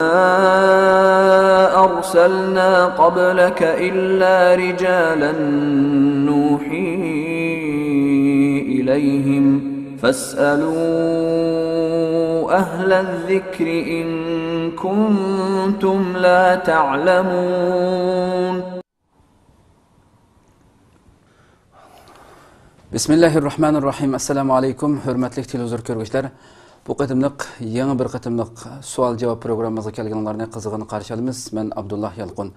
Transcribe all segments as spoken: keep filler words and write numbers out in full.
ما أرسلنا قبلك إلا رجالا نوحي إليهم فاسألوا أهل الذكر إن كنتم لا تعلمون. بىسمىللاھىررەھمانىررەھىم. ئەسسالامۇ ئەلەيكۇم، ھۆرمەتلىك تېلېۋىزور كۆرگۈچىلەر. بۇ قېتىملىق، يېڭى بىر قېتىملىق سوئال-جاۋاب پروگراممىمىزغا كەلگىنىڭلارنى قىزغىن قارشى ئالىمىز. مەن ئابدۇللا يالقۇن.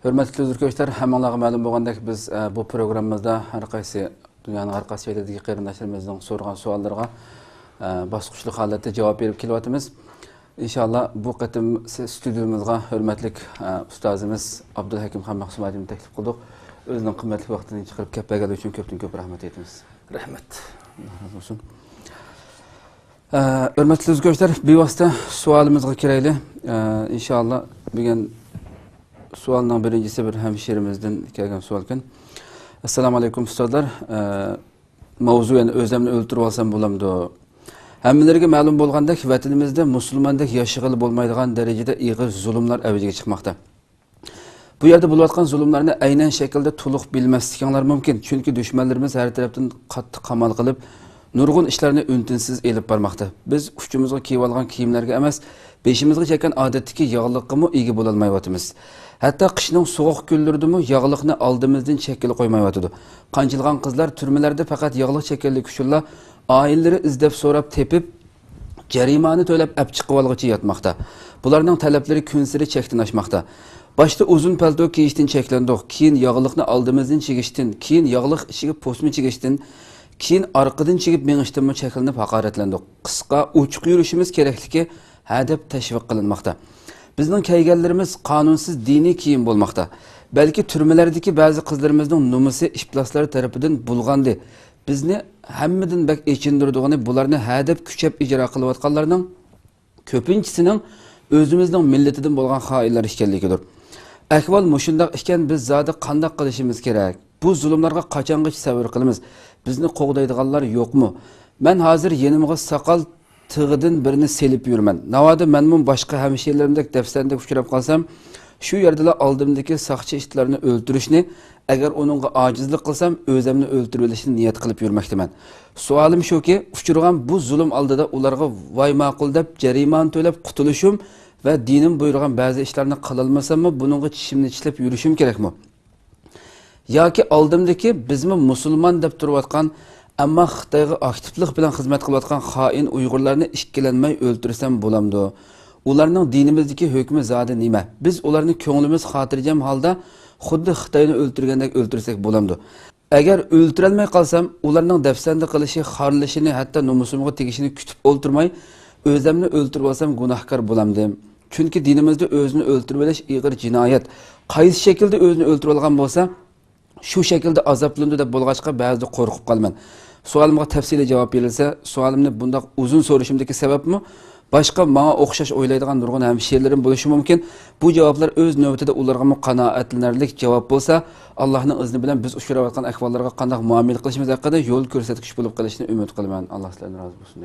ھۆرمەتلىك تېلېۋىزور كۆرگۈچىلەر، ھەممىڭلارغا مەلۇم بولغاندەك، بىز، ئە، بۇ پروگراممىمىزدا ھەر قايسى دۇنيانىڭ ھەر قايسى يېرىدىكى قېرىنداشلىرىمىزنىڭ سورىغان سوئاللىرىغا، ئە، باسقۇچلۇق ھالەتتە جاۋاب بېرىپ كېلىۋاتىمىز. ئىنشاللا بۇ قېتىم سى-، ستۇدىيومىزغا ھۆرمەتلىك، ئە، ئۇستازىمىز ئابدۇلھەكىم خان مەخسۇمئەلىنى تەكلىپ قىلدۇق. ئۆزىنىڭ قىممەتلىك ۋاقتىنى چىقىرىپ كەپ بەرگەنلىكى ئۈچۈن كۆپتىن كۆپ رەھمەت ئېيتىمىز. رەھمەت. ئاللا رازى بولسۇن. ئە، ھۆرمەتلىك تېلېۋىزور كۆرگۈچىلەر، بىۋاسىتە سوئالىمىزغا كىرەيلى. ئە، ئىنشاللا بۈگۈن سوئالنىڭ بىرىنچىسى بىر ھەمشىرىمىزدىن كەلگەن سوئالكەن. ئەسسالامۇ ئەلەيكۇم ئۇستازلار. ئە، ماۋزۇ يەنە ئۆزۈمنى ئۆلتۈرۈۋالسام بولامدۇ؟ ھەممىلىرىگە مەلۇم بولغاندەك، ۋەتىنىمىزدە مۇسۇلماندەك ياشىغىلى بولمايدىغان دەرىجىدە ئېغىر زۇلۇملار ئەۋجىگە چىقماقتا. بۇ يەردە بولۇۋاتقان زۇلۇملارنى ئەينەن شەكىلدە تولۇق بىلمەسلىكىڭلار مۇمكىن، چۈنكى دۈشمەنلىرىمىز ھەر تەرەپتىن قاتتىق قامال قىلىپ، نۇرغۇن ئىشلارنى ئۈن-تىنسىز ئېلىپ بارماقتا. بىز ئۇچىمىزغا كىيىۋالغان كىيىملەرگە ئەمەس، بېشىمىزغا چەككەن ئادەتتىكى ياغلىققىمۇ ئىگە بولالمايۋاتىمىز. ھەتتا قىشنىڭ سوغۇق كۈنلىرىدىمۇ ياغلىقنى ئالدىمىزدىن چەككىلى قويمايۋاتىدۇ. قانچىلىغان قىزلار تۈرمىلەردە پەقەت ياغلىق چەككەنلىكى ئۈچۈنلا ئائىلىلىرى ئىزدەپ سوراپ تېپىپ، جەرىمانە تۆلەپ ئەپ چىقىۋالغۇچە ياتماقتا. بۇلارنىڭ تەلەپلىرى كۈنسېرى چەكتىن ئاشماقتا. باشتا ئۇزۇن پەلتو كىيىشتىن چەكلەندۇق، كېيىن ياغلىقنى ئالدىمىزدىن چىگىشتىن، كېيىن ياغلىق ئىچىگە پوسما چىگىشتىن، كېيىن ئارقىدىن چىگىپ مېڭىشتىنمۇ چەكلىنىپ ھاقارەتلەندۇق. قىسقا، ئوچۇق يۈرۈشىمىز كېرەكلىكى ھە دەپ تەشۋىق قىلىنماقتا. بىزنىڭ كىيگەنلىرىمىز قانۇنسىز دىنىي كىيىم بولماقتا. بەلكى تۈرمىلەردىكى بەزى قىزلىرىمىزنىڭ نومۇسى ئىپلاسلار تەرىپىدىن بۇلغاندى. بىزنى ھەممىدىن بەك ئېچىندۇرىدىغىنى بۇلارنى ھە دەپ كۈچەپ ئىجرا قىلىۋاتقانلارنىڭ كۆپىنچىسىنىڭ ئۆزىمىزنىڭ مىللىتىدىن بولغان خائىنلار ئىكەنلىكىدۇر. ئەھۋال مۇشۇنداق ئىكەن، بىز زادى قانداق قىلىشىمىز كېرەك؟ بۇ زۇلۇملارغا قاچانغىچە سەۋر قىلىمىز؟ بىزنى قوغدايدىغانلار يوقمۇ؟ مەن ھازىر يېنىمغا ساقال تىغىدىن بىرنى سېلىپ يۈرىمەن. ناۋادا مەنمۇ باشقا ھەمشىرىلىرىمدەك دەپسەندىگە ئۇچراپ قالسام، شۇ يەردىلا ئالدىمدىكى ساقچى ئىتلارنى ئۆلتۈرۈشنى، ئەگەر ئۇنىڭغا ئاجىزلىق قىلسام، ئۆزەمنى ئۆلتۈرۈۋېلىشنى نىيەت قىلىپ يۈرمەكتىمەن. سوئالىم شۇكى، ئۇچرىغان بۇ زۇلۇم ئالدىدا ئۇلارغا ۋاي ماقۇل دەپ جەرىمانە تۆلەپ قۇتۇلۇشۇم ۋە دىنىم بۇيرۇغان بەزى ئىشلارنى قىلالمىساممۇ، بۇنىڭغا چىشىمنى چىشلەپ يۈرۈشۈم كېرەكمۇ؟ ياكى ئالدىمدىكى بىزمۇ مۇسۇلمان دەپ تۇرۇۋاتقان، ئەمما خىتايغا ئاكتىپلىق بىلەن خىزمەت قىلىۋاتقان خائىن ئۇيغۇرلارنى ئىككىلەنمەي ئۆلتۈرسەم بولامدۇ؟ ئۇلارنىڭ دىنىمىزدىكى ھۆكمى زادى نېمە؟ بىز ئۇلارنى كۆڭلىمىز خاتىرجەم ھالدا خۇددى خىتاينى ئۆلتۈرگەندەك ئۆلتۈرسەك بولامدۇ؟ ئەگەر ئۆلتۈرەلمەي قالسام، ئۇلارنىڭ دەپسەندە قىلىشى، خارلىشىنى، ھەتتا نومۇسۇمغا تېگىشىنى كۈتۈپ ئولتۇرماي، ئۆزەمنى ئۆلتۈرۈۋالسام گۇناھكار بولامدىم؟ چۈنكى دىنىمىزدا ئۆزىنى ئۆلتۈرۈۋېلىش ئېغىر جىنايەت. قايسى شەكىلدە ئۆزىنى ئۆلتۈرۈۋالغان بولسا، شۇ شەكىلدە ئازابلىنىدۇ دەپ بولغاچقا، بەزىدە قورقۇپ قالىمەن. سوئالىمغا تەپسىلىي جاۋاب بېرىلسە، سوئالىمنى بۇنداق ئۇزۇن سورىشىمدىكى سەۋەبمۇ باشقا ماڭا ئوخشاش ئويلايدىغان نۇرغۇن ھەمشىرىلىرىم بولۇشى مۇمكىن. بۇ جاۋابلار ئۆز نۆۋىتىدە ئۇلارغىمۇ قانائەتلىنەرلىك جاۋاب بولسا، ئاللاھنىڭ ئىزنى بىلەن بىز ئۇچراۋاتقان ئەھۋاللارغا قانداق مۇئامىلە قىلىشىمىز ھەققىدە يول كۆرسەتكۈچ بولۇپ قېلىشىنى ئۈمىد قىلىمەن. ئاللا سىلەردىن رازى بولسۇن.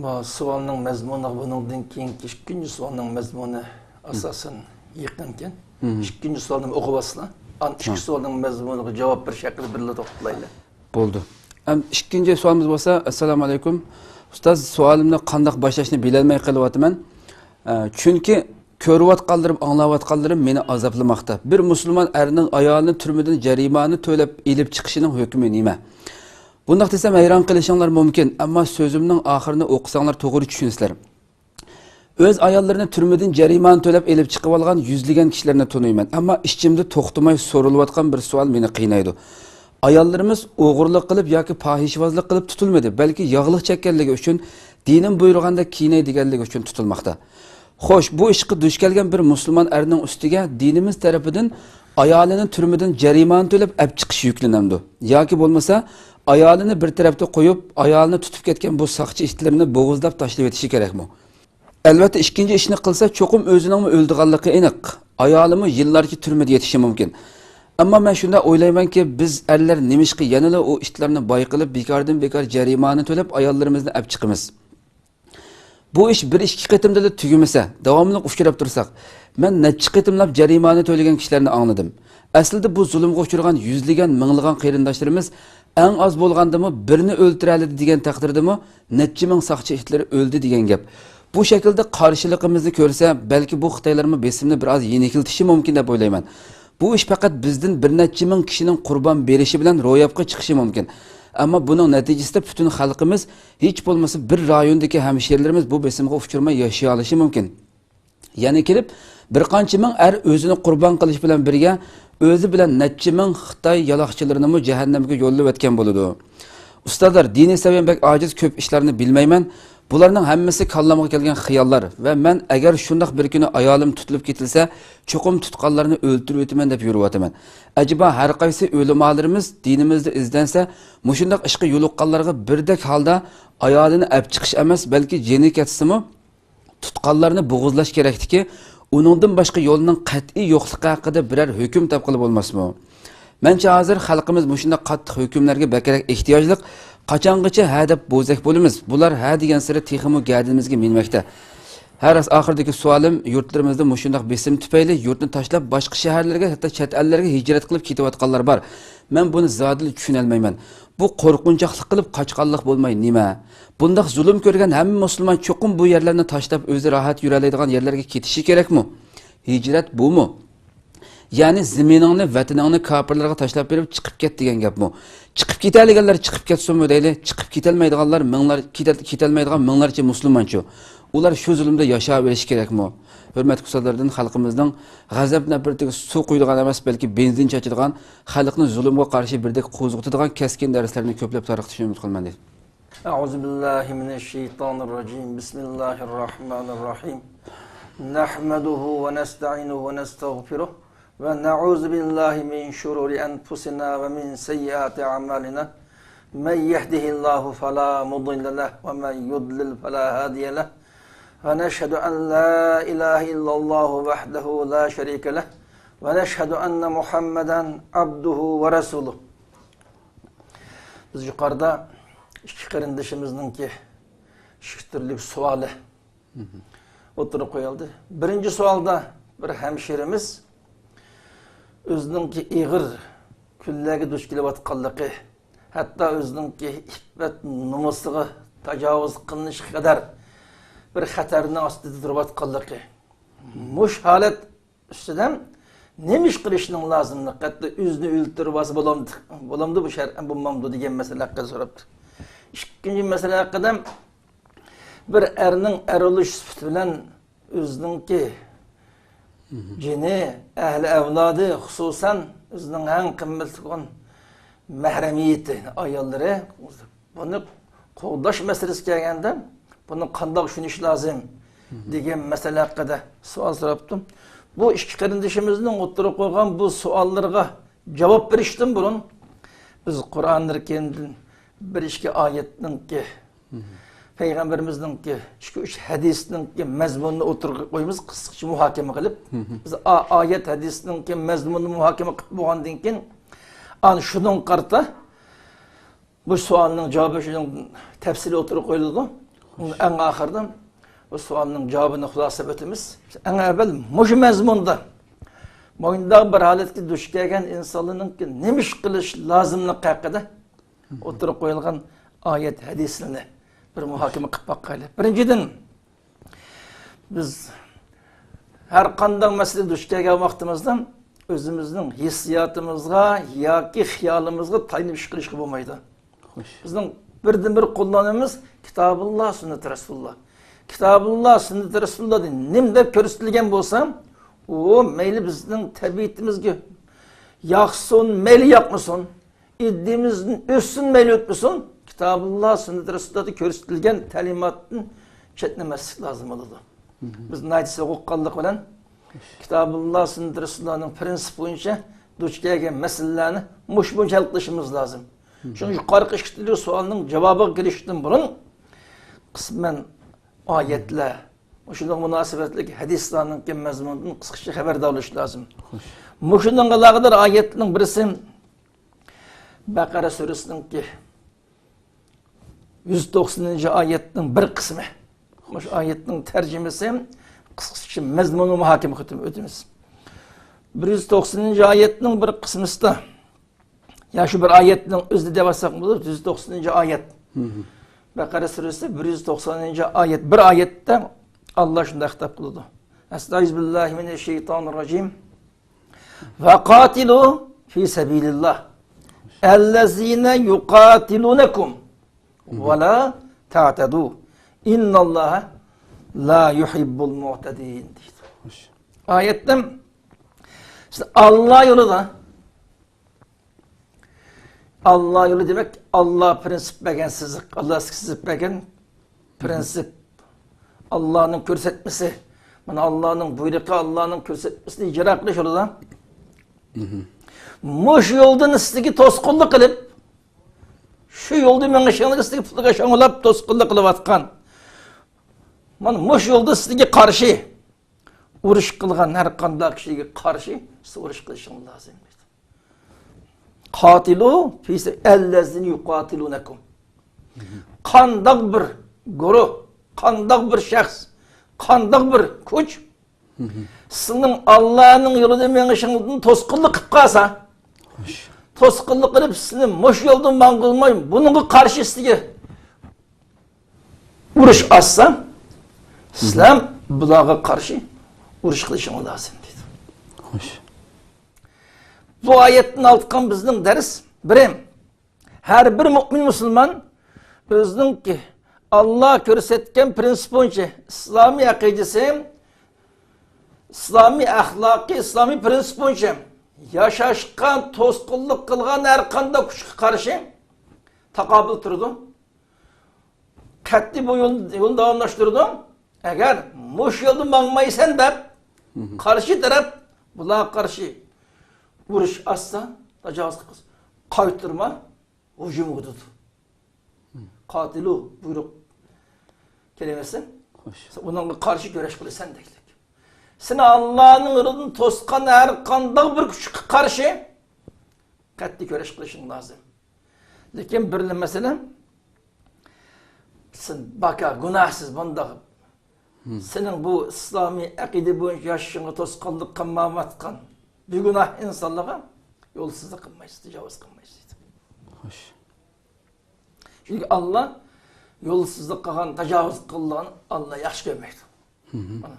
بۇ سوئالنىڭ مەزمۇنىغا بۇنىڭدىن كېيىنكى ئىككىنچى سوئالنىڭ مەزمۇنى ئاساسەن يېقىنكەن. مم. ئىككىنچى سوئالنى ئوقۇۋالسىلا، ئاندىن ئىككى ھە. سوئالنىڭ مەزمۇنىغا جاۋاب بېرىش ھەققىدە بىرلا توختىلايلى. بولدى. ئەم، ئىككىنچى سوئالىمىز بولسا، ئەسسالامۇ ئەلەيكۇم. ئۇستاز، سوئالىمنى قانداق باشلاشنى بىلەلمەي قېلىۋاتىمەن. ئە، چۈنكى كۆرۈۋاتقانلىرىم، ئاڭلاۋاتقانلىرىم مېنى ئازابلىماقتا. بىر مۇسۇلمان ئەرنىڭ ئايالىنى تۈرمىدىن جەرىمانە تۆلەپ ئېلىپ چىقىشىنىڭ ھۆكمى نېمە؟ بۇنداق دېسەم، ھەيران قېلىشىڭلار مۇمكىن، ئەمما سۆزۈمنىڭ ئاخىرىنى ئوقۇساڭلار توغرا چۈشىنىسىلەر. ئۆز ئاياللىرىنى تۈرمىدىن جەرىمانە تۆلەپ ئېلىپ چىقىۋالغان يۈزلىگەن كىشىلەرنى تونۇيمەن، ئەمما ئىچىمدە توختىماي سورۇلۇۋاتقان بىر سوئال مېنى قىينايدۇ. ئاياللىرىمىز ئوغرىلىق قىلىپ ياكى پاھىشىۋازلىق قىلىپ تۇتۇلمىدى، بەلكى ياغلىق چەككەنلىكى ئۈچۈن، دىنىم بۇيرۇغاندەك كىيىنەي دېگەنلىكى ئۈچۈن تۇتۇلماقتا. خوش، بۇ ئىشقا دۇچ كەلگەن بىر مۇسۇلمان ئەرنىڭ ئۈستىگە دىنىمىز تەرىپىدىن ئايالىنى تۈرمىدىن جەرىمانە تۆلەپ ئەپ چىقىش يۈكلىنەمدۇ؟ ياكى بولمىسا، ئايالىنى بىر تەرەپتە قويۇپ، ئايالىنى تۇتۇپ كەتكەن بۇ ساقچى ئىتلىرىنى بوغۇزلاپ تاشلىۋېتىشى كېرەكمۇ؟ ئەلۋەتتە، ئىككىنچى ئىشنى قىلسا، چوقۇم ئۆزىنىڭمۇ ئۆلىدىغانلىقى ئېنىق. ئايالىمۇ يىللارچە تۈرمىدە يېتىشى مۇمكىن. ئەمما مەن شۇنداق ئويلايمەنكى، بىز ئەرلەر نېمىشقا يەنىلا ئۇ ئىتلارنى باي قىلىپ، بىكاردىن بىكار جەرىمانە تۆلەپ، ئاياللىرىمىزنى ئەپ چىقىمىز؟ بۇ ئىش بىر ئىككى قېتىمدىلا تۈگىمىسە، داۋاملىق ئۇچراپ تۇرساق، مەن نەچچە قېتىملاپ جەرىمانە تۆلىگەن كىشىلەرنى ئاڭلىدىم. ئەسلىدە بۇ زۇلۇمغا ئۇچرىغان يۈزلىگەن، مىڭلىغان قېرىنداشلىرىمىز ئەڭ ئاز بولغاندىمۇ بىرنى ئۆلتۈرەلىدى دېگەن تەقدىردىمۇ نەچچە مىڭ ساقچى ئىتلىرى ئۆلدى دېگەن گەپ. بۇ شەكىلدە قارشىلىقىمىزنى كۆرسە، بەلكى بۇ خىتايلارمۇ بېسىمنى بىر ئاز يېنىكلىتىشى مۇمكىن دەپ ئويلايمەن. بۇ ئىش پەقەت بىزدىن بىر نەچچە مىڭ كىشىنىڭ قۇربان بېرىشى بىلەن روياپقا چىقىشى مۇمكىن. ئەمما بۇنىڭ نەتىجىسىدە پۈتۈن خەلقىمىز، ھېچ بولمىسا بىر رايوندىكى ھەمشىرىلىرىمىز بۇ بېسىمغا ئۇچرىماي ياشىيالىشى مۇمكىن. يەنە كېلىپ، بىر قانچە مىڭ ئەر ئۆزىنى قۇربان قىلىش بىلەن بىرگە، ئۆزى بىلەن نەچچە مىڭ خىتاي يالاقچىلىرىنىمۇ جەھەننەمگە يوللىۋەتكەن بولىدۇ. ئۇستازلار، دىنىي سەۋىيەم بەك ئاجىز، كۆپ ئىشلارنى بىلمەيمەن. بۇلارنىڭ ھەممىسى كاللامغا كەلگەن خىياللار ۋە مەن ئەگەر شۇنداق بىر كۈنى ئايالىم تۇتۇلۇپ كېتىلسە، چوقۇم تۇتقانلارنى ئۆلتۈرۈۋېتىمەن دەپ يۈرۈۋاتىمەن. ئەجەبا ھەر قايسى ئۆلىمالىرىمىز دىنىمىزدا ئىزدەنسە، مۇشۇنداق ئىشقا يولۇققانلارغا بىردەك ھالدا ئايالىنى ئەپ چىقىش ئەمەس، بەلكى جېنى كەتسىمۇ، تۇتقانلارنى بوغۇزلاش كېرەكتىكى، ئۇنىڭدىن باشقا يولنىڭ قەتئىي يوقلۇقى ھەققىدە بىرەر ھۆكۈم تاپقىلى بولماسمۇ؟ مەنچە ھازىر خەلقىمىز مۇشۇنداق قاتتىق ھۆكۈملەرگە بەكرەك ئېھتىياجلىق. قاچانغىچە ھە دەپ بوزەك بولىمىز؟ بۇلار ھە دېگەنسېرى تېخىمۇ گەدىنىمىزگە مىنمەكتە. ھە، راست، ئاخىرىدىكى سوئالىم، يۇرتلىرىمىزدا مۇشۇنداق بېسىم تۈپەيلى يۇرتنى تاشلاپ، باشقا شەھەرلەرگە، ھەتتا چەت ئەللەرگە ھىجرەت قىلىپ كېتىۋاتقانلار بار. مەن بۇنى زادىلا چۈشىنەلمەيمەن. بۇ قورقۇنچاقلىق قىلىپ قاچقانلىق بولماي نېمە؟ بۇنداق زۇلۇم كۆرگەن ھەممە مۇسۇلمان چوقۇم بۇ يەرلەرنى تاشلاپ، ئۆزى راھەت يۈرەلەيدىغان يەرلەرگە كېتىشى كېرەكمۇ؟ ھىجرەت بۇمۇ؟ يەنى زېمىنىڭنى، ۋەتىنىڭنى كاپىرلارغا تاشلاپ بېرىپ چىقىپ كەت دېگەن گەپمۇ؟ چىقىپ كېتەلىگەنلەر چىقىپ كەتسۇنمۇ دەيلى؟ چىقىپ كېتەلمەيدىغانلار مىڭلار، كېتەل-، كېتەلمەيدىغان مىڭلارچە مۇسۇلمانچۇ؟ ئۇلار شۇ زۇلۇمدا ياشاۋېرىشى كېرەكمۇ؟ ھۆرمەتلىك ئۇستازلاردىن خەلقىمىزنىڭ غەزەپ نەپرىتىگە سۇ قۇيىدىغان ئەمەس، بەلكى بېنزىن چاچىدىغان، خەلقنى زۇلۇمغا قارشى بىردەك قوزغىتىدىغان كەسكىن دەرسلەرنى كۆپلەپ تارقىتىشنى ئۈمىد قىلىمەن، دەيدۇ. أعوذ بالله من الشيطان الرجيم. بسم الله الرحمن الرحيم. نحمده ونستعينه ونستغفره ونعوذ بالله من شرور أنفسنا ومن سيئات أعمالنا. من يهده الله فلا مضل له ومن يضلل فلا هادي له. ونشهد أن لا إله إلا الله وحده لا شريك له. ونشهد أن محمدا عبده ورسوله. بىز يۇقىرىدا ئىككى قېرىندىشىمىزنىڭكى ئىككى تۈرلۈك سوئالى ئوتتۇرىغا قويۇلدى. بىرىنچى سوئالدا بىر ھەمشىرىمىز ئۆزىنىڭكى ئېغىر كۈنلەرگە دۇچ كېلىۋاتقانلىقى، ھەتتا ئۆزىنىڭكى ئىپپەت نومۇسىغا تاجاۋۇز قىلىنىشقا قەدەر بىر خەتەرنىڭ ئاستىدا تۇرۇۋاتقانلىقى، مۇشۇ ھالەت ئۈستىدە نېمە ئىش قىلىشنىڭ لازىملىقى، ھەتتا ئۆزىنى ئۆلتۈرۈۋالسا بولامدۇ، بولامدۇ بۇ شەرئەن بولمامدۇ دېگەن مەسىلە ھەققىدە سوراپتۇ. ئىككىنچى مەسىلە ھەققىدە، بىر ئەرنىڭ ئەر بولۇش سۈپىتى بىلەن ئۆزىنىڭكى جېنى، ئەھلى ئەۋلادى، خۇسۇسەن ئۆزىنىڭ ئەڭ قىممەتلىك بولغان مەھرەمىيىتى، ئاياللىرى، بۇنى قوغداش مەسىلىسى كەلگەندە، بۇنى قانداق چۈشىنىش لازىم دېگەن مەسىلە ھەققىدە سوئال سوراپتۇ. بۇ ئىككى قېرىندىشىمىزنىڭ ئوتتۇرىغا قويغان بۇ سوئاللىرىغا جاۋاب بېرىشتىن بۇرۇن، بىز قۇرئانى كەرىمدىن بىر ئىككى ئايەتنىڭكى، پەيغەمبىرىمىزنىڭكى ئىككى، ئۈچ ھەدىسىنىڭكى مەزمۇنىنى ئوتتۇرىغا قويىمىز، قىسقىچە مۇھاكىمە قىلىپ. بىز ئا-، ئايەت ھەدىسنىڭكى مەزمۇنىنى مۇھاكىمە قىلىپ بولغاندىن كېيىن، ئانا شۇنىڭغا قارىتا بۇ سوئالنىڭ جاۋابى شۇنىڭ تەپسىلىي ئوتتۇرىغا قويۇلىدۇ. ئەڭ ئاخىرىدا بۇ سوئالنىڭ جاۋابىنى خۇلاسىلەپ ئۆتىمىز. ئەڭ ئەۋۋەل مۇشۇ مەزمۇندا مۇنداق بىر ھالەتكە دۇچ كەلگەن ئىنسانلارنىڭكى نېمە ئىش قىلىش لازىملىقى ھەققىدە ئوتتۇرىغا قويۇلغان ئايەت ھەدىسلەرنى بىر مۇھاكىمە قىلىپ باقايلى. بىرىنچىدىن، بىز ھەر قانداق مەسىلىگە دۇچ كەلگەن ۋاقتىمىزدا ئۆزىمىزنىڭ ھېسسىياتىمىزغا ياكى خىيالىمىزغا تايىنىپ ئىش قىلىشقا بولمايدۇ. خوش. بىزنىڭ بىردىنبىر قوللانمىمىز كىتابۇللا، سۈننەت رەسۇلۇللا. كىتابۇللا، سۈننەت رەسۇلۇللادا نېمە دەپ كۆرسىتىلگەن بولسا، ئۇ مەيلى بىزنىڭ تەبىئىتىمىزگە ياقسۇن، مەيلى ياقمىسۇن، ئىدىيىمىزدىن ئۆتسۇن، مەيلى ئۆتمىسۇن، كىتابۇللا، سۈننەت رەسۇلۇللادا كۆرسىتىلگەن تەلىماتتىن چەتنىمەسلىك لازىم بولىدۇ. بىز ناھايىتى سوغۇققانلىق بىلەن كىتابۇللا، سۈننەت رەسۇلۇللانىڭ پرىنسىپى بويىچە دۇچ كەلگەن مەسىلىلەرنى مۇشۇ بويىچە ھەل قىلىشىمىز لازىم. شۇڭا يۇقىرىقى ئىككى تۈرلۈك سوئالنىڭ جاۋابىغا كىرىشتىن بۇرۇن قىسمەن ئايەتلەر، شۇنىڭغا مۇناسىۋەتلىك ھەدىسلەرنىڭكى مەزمۇنىدىن قىسقىچە خەۋەردار بولۇش لازىم. خوش. مۇشۇنىڭغا ئالاقىدار ئايەتنىڭ بىرسى بەقەرە سۈرىسىنىڭكى يۈز توقسىنىنچى ئايەتنىڭ بىر قىسمى. مۇشۇ ئايەتنىڭ تەرجىمىسى، قىسقىچە مەزمۇنىنى مۇھاكىمە قىلىپ ئۆتىمىز. بىر يۈز توقسىنىنچى ئايەتنىڭ بىر قىسمىسىدا، يا شۇ بىر ئايەتنىڭ ئۆزىدە دەۋاتساق بولىدۇ، بىر يۈز توقسىنىنچى ئايەت. بەقەرە سۈرىسى بىر يۈز توقسىنىنچى ئايەت. بىر ئايەتتە ئاللا شۇنداق خىتاب قىلىدۇ. ئەستەئىزۇ بىللاھى مىنەش شەيتانىر راجىم. ۋە قاتىلۇ فى سەبىلىللاھ ئەللەزىنە يۇقاتىلۇنەكۇم ۋە لا تەتەدۇ ئىننەللاھە لا يۇھىببۇل مۇئتەدىن دەيدۇ. ئايەتتە سىز ئاللا يولىدا، ئاللا يولى دېمەك، ئاللا پرىنسىپ بەرگەن سىزىق، ئاللا سىزىپ بەرگەن پرىنسىپ، ئاللانىڭ كۆرسەتمىسى. مانا ئاللانىڭ بۇيرۇقى، ئاللانىڭ كۆرسەتمىسىنى ئىجرا قىلىش يولىدا. مۇشۇ يولدىن سىزگە توسقۇنلۇق قىلىپ، شۇ يولدا مېڭىشىڭلارغا سىزگە پۇتىغا شاڭلاپ توسقۇنلۇق قىلىۋاتقان، مانا مۇشۇ يولدا سىزگە قارشى ئۇرۇش قىلغان ھەر قانداق كىشىگە قارشى سىز ئۇرۇش قىلىشىڭىز لازىم. قاتىلۇ فى سەبىلىللەزىنە يۇقاتىلۇنەكۇم. قانداق بىر گۇرۇھ، قانداق بىر شەخس، قانداق بىر كۈچ سىزنىڭ ئاللانىڭ يولىدا مېڭىشىڭىزدىن توسقۇنلۇق قىلىپ قالسا، توسقۇنلۇق قىلىپ سىزنى مۇشۇ يولدا ماڭغۇزماي، بۇنىڭغا قارشى سىزگە ئۇرۇش ئاچسا، سىلەر بۇلارغا قارشى ئۇرۇش قىلىشىڭلار لازىم دەيدۇ. خوش. بۇ ئايەتتىن ئالغان بىزنىڭ دەرس بىرى، ھەر بىر مۇئمىن مۇسۇلمان ئۆزىنىڭكى ئاللا كۆرسەتكەن پرىنسىپ بويىچە ئىسلامىي ئەقىدىسى، ئىسلامىي ئەخلاقى، ئىسلامىي پرىنسىپ بويىچە ياشاشقا توسقۇنلۇق قىلغان ھەر قانداق كۈچكە قارشى تاقابىل تۇرىدۇ. قەتئىي بۇ يول، يولنى داۋاملاشتۇرىدۇ. ئەگەر مۇشۇ يولدا ماڭمايسەن دەپ، قارشى تەرەپ بۇلارغا قارشى ئۇرۇش ئاچسا، تاجاۋۇز قىلسا، قايتۇرما، ھۇجۇم قىلىدۇ. قاتىلۇ بۇيرۇق كەلمىسى. خوش. سەن ئۇنىڭغا قارشى كۈرەش قىلىسەن دەيلىك. سېنى ئاللانىڭ يولىدىن توسقان ھەر قانداق بىر كۈچكە قارشى قەتئىي كۈرەش قىلىشىڭ لازىم. لېكىن بىرلا مەسىلە، سەن باكا گۇناھسىز بۇنداق، سېنىڭ بۇ ئىسلامىي ئەقىدە بويىچە ياشىشىڭغا توسقۇنلۇق قىلمايۋاتقان بىگۇناھ ئىنسانلارغا يولسىزلىق قىلمايسىز، تاجاۋۇز قىلمايسىز. خوش. چۈنكى ئاللا يولسىزلىق قىلغان، تاجاۋۇز قىلغان ئاللا ياخشى كۆرمەيدۇ. مانا،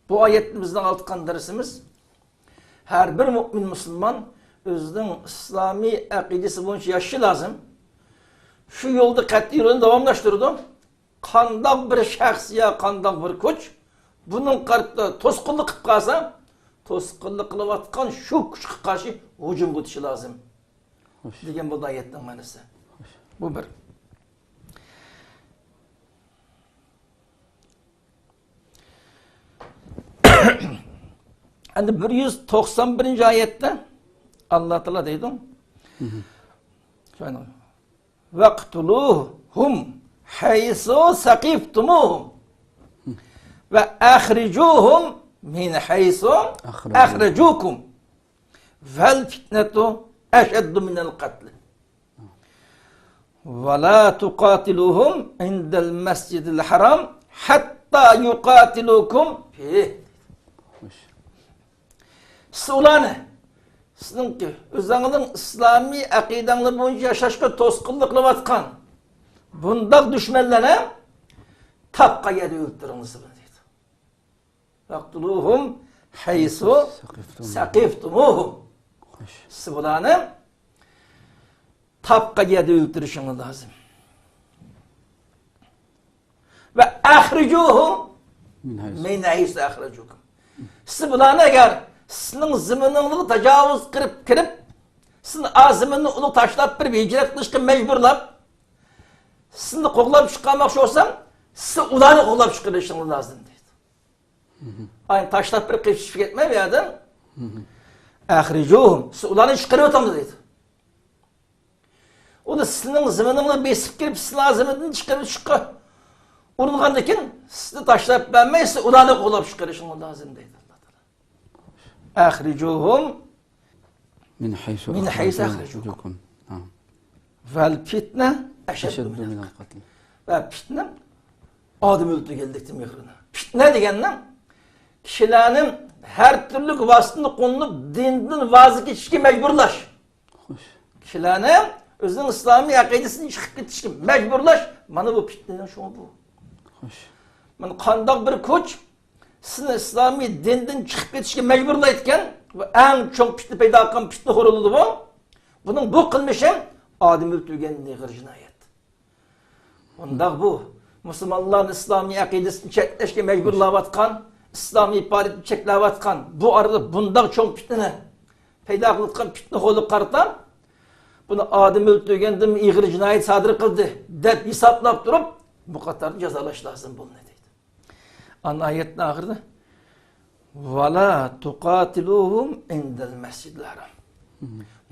بۇ ئايەتتىن بىزنىڭ ئالغان دەرسىمىز، ھەر بىر مۇئمىن مۇسۇلمان ئۆزىنىڭ ئىسلامىي ئەقىدىسى بويىچە ياشىشى لازىم. شۇ يولدا قەتئىي يولىنى داۋاملاشتۇرىدۇ. قانداق بىر شەخس يا قانداق بىر كۈچ بۇنىڭ قارىتا توسقۇنلۇق قىلىپ قالسا، توسقۇنلۇق قىلىۋاتقان شۇ كۈچكە قارشى ھۇجۇم قىلىشى لازىم. خوش. دېگەن بولدى ئايەتنىڭ مەنىسى. خوش. بۇ بىر. ئەمدى بىر يۈز توقسان بىرىنچى ئايەتتە ئاللا تائالا دەيدۇ. ۋەقتۇلۇھۇم ھەيسۇ سەقىفتۇمۇھۇم ۋە ئەخرىجۇھۇم مىن ھەيسۇ ئەخرەجۇكۇم ۋەل فىتنەتۇ ئەشەددۇ مىنەل قەتلى. ۋە لا تۇقاتىلۇھۇم ئىندەل مەسجىدىل ھەرام ھەتتا يۇقاتىلۇكۇم فىھ. سىز ئۇلارنى، سىزنىڭكى ئۆزۈڭلارنىڭ ئىسلامىي ئەقىدەڭلار بويىچە ياشاشقا توسقۇنلۇق قىلىۋاتقان بۇنداق دۈشمەنلەرنى تاپقان يەردە ئۆلتۈرۈڭلار دەيدۇ. ۋەقتۇلۇھۇم ھەيسۇ سەقىفتۇمۇھۇم. سەقىفتۇمۇھۇم. خوش. سىز بۇلارنى تاپقان يەردە ئۆلتۈرۈشۈڭلار لازىم. ۋە ئەخرىجۇھۇم مىن ھەيسۇ. مىن ھەيسۇ ئەخرەجۇكۇم. سىز بۇلارنى ئەگەر سىزنىڭ زېمىنىڭلارغا تاجاۋۇز قىلىپ كىرىپ، سىزنى ئا زېمىننى ئۇلار تاشلاپ بېرىپ ھىجرەت قىلىشقا مەجبۇرلاپ، سىزنى قوغلاپ چىقارماقچى بولسا، سىز ئۇلارنى قوغلاپ چىقىرىشىڭلار لازىم دەيدۇ. ئاي، تاشلاپ بېرىپ قېچىپ كەتمەي بۇ يەردىن. ئەخرىجۇھۇم، سىز ئۇلارنى چىقىرىۋېتىڭلار دەيدۇ. ئۇلار سىزنىڭ زېمىنىڭلارنى بېسىپ كىرىپ، سىزنىڭ زېمىنىڭدىن چىقىرىپ چىققا ئۇرۇنغاندىن كېيىن، سىزنى تاشلاپ بەرمەي، سىز ئۇلارنى قوغلاپ چىقىرىشىڭلار لازىم دەيدۇ ئاللا تائالا. ئەخرىجۇھۇم مىن ھەيسۇ مىن ھەيسۇ ئەخرەجۇكۇم. ئەخرەجۇكۇم. ھە. ۋەل فىتنە ئەشەددۇ ئەشەددۇ مىنەل مىنەل قەتل. ۋە پىتنە ئادەم ئۆلتۈرگەنلىكتىن مېھرىنى. پىتنە دېگەننىڭ كىشىلەرنى ھەر تۈرلۈك ۋاسىتىنى قوللىنىپ دىندىن ۋاز كېچىشكە مەجبۇرلاش. خوش. كىشىلەرنى ئۆزىنىڭ ئىسلامىي ئەقىدىسىدىن چىقىپ كېتىشكە مەجبۇرلاش، مانا بۇ پىتنىنىڭ شۇڭى بۇ. خوش. مانا قانداق بىر كۈچ سىزنى ئىسلامىي دىندىن چىقىپ كېتىشكە مەجبۇرلايدىكەن، بۇ ئەڭ چوڭ پىتنە پەيدا قىلغان پىتنىخور بولىدۇ بۇ. بۇنىڭ بۇ قىلمىشى ئادەم ئۆلتۈرگەن ئېغىر جىنايەت. ئۇنداق بۇ مۇسۇلمانلارنى ئىسلامىي ئەقىدىسىنى چەتلەشكە مەجبۇرلاۋاتقان، ئىسلامىي پائالىيەتنى چەكلەۋاتقان، بۇ ئارىدا بۇنداق چوڭ پىتنىنى پەيدا قىلىۋاتقان پىتنىخورلۇققا قارىتا، بۇنى ئادەم ئۆلتۈرگەندىن ئېغىر جىنايەت سادىر قىلدى دەپ ھېسابلاپ تۇرۇپ، بۇ قاتاردا جازالاش لازىم بۇنى دەيدۇ. ئانا ئايەتنىڭ ئاخىرىدا، ۋەلا تۇقاتىلۇھۇم ئىندەل مەسجىدىل ھەرام.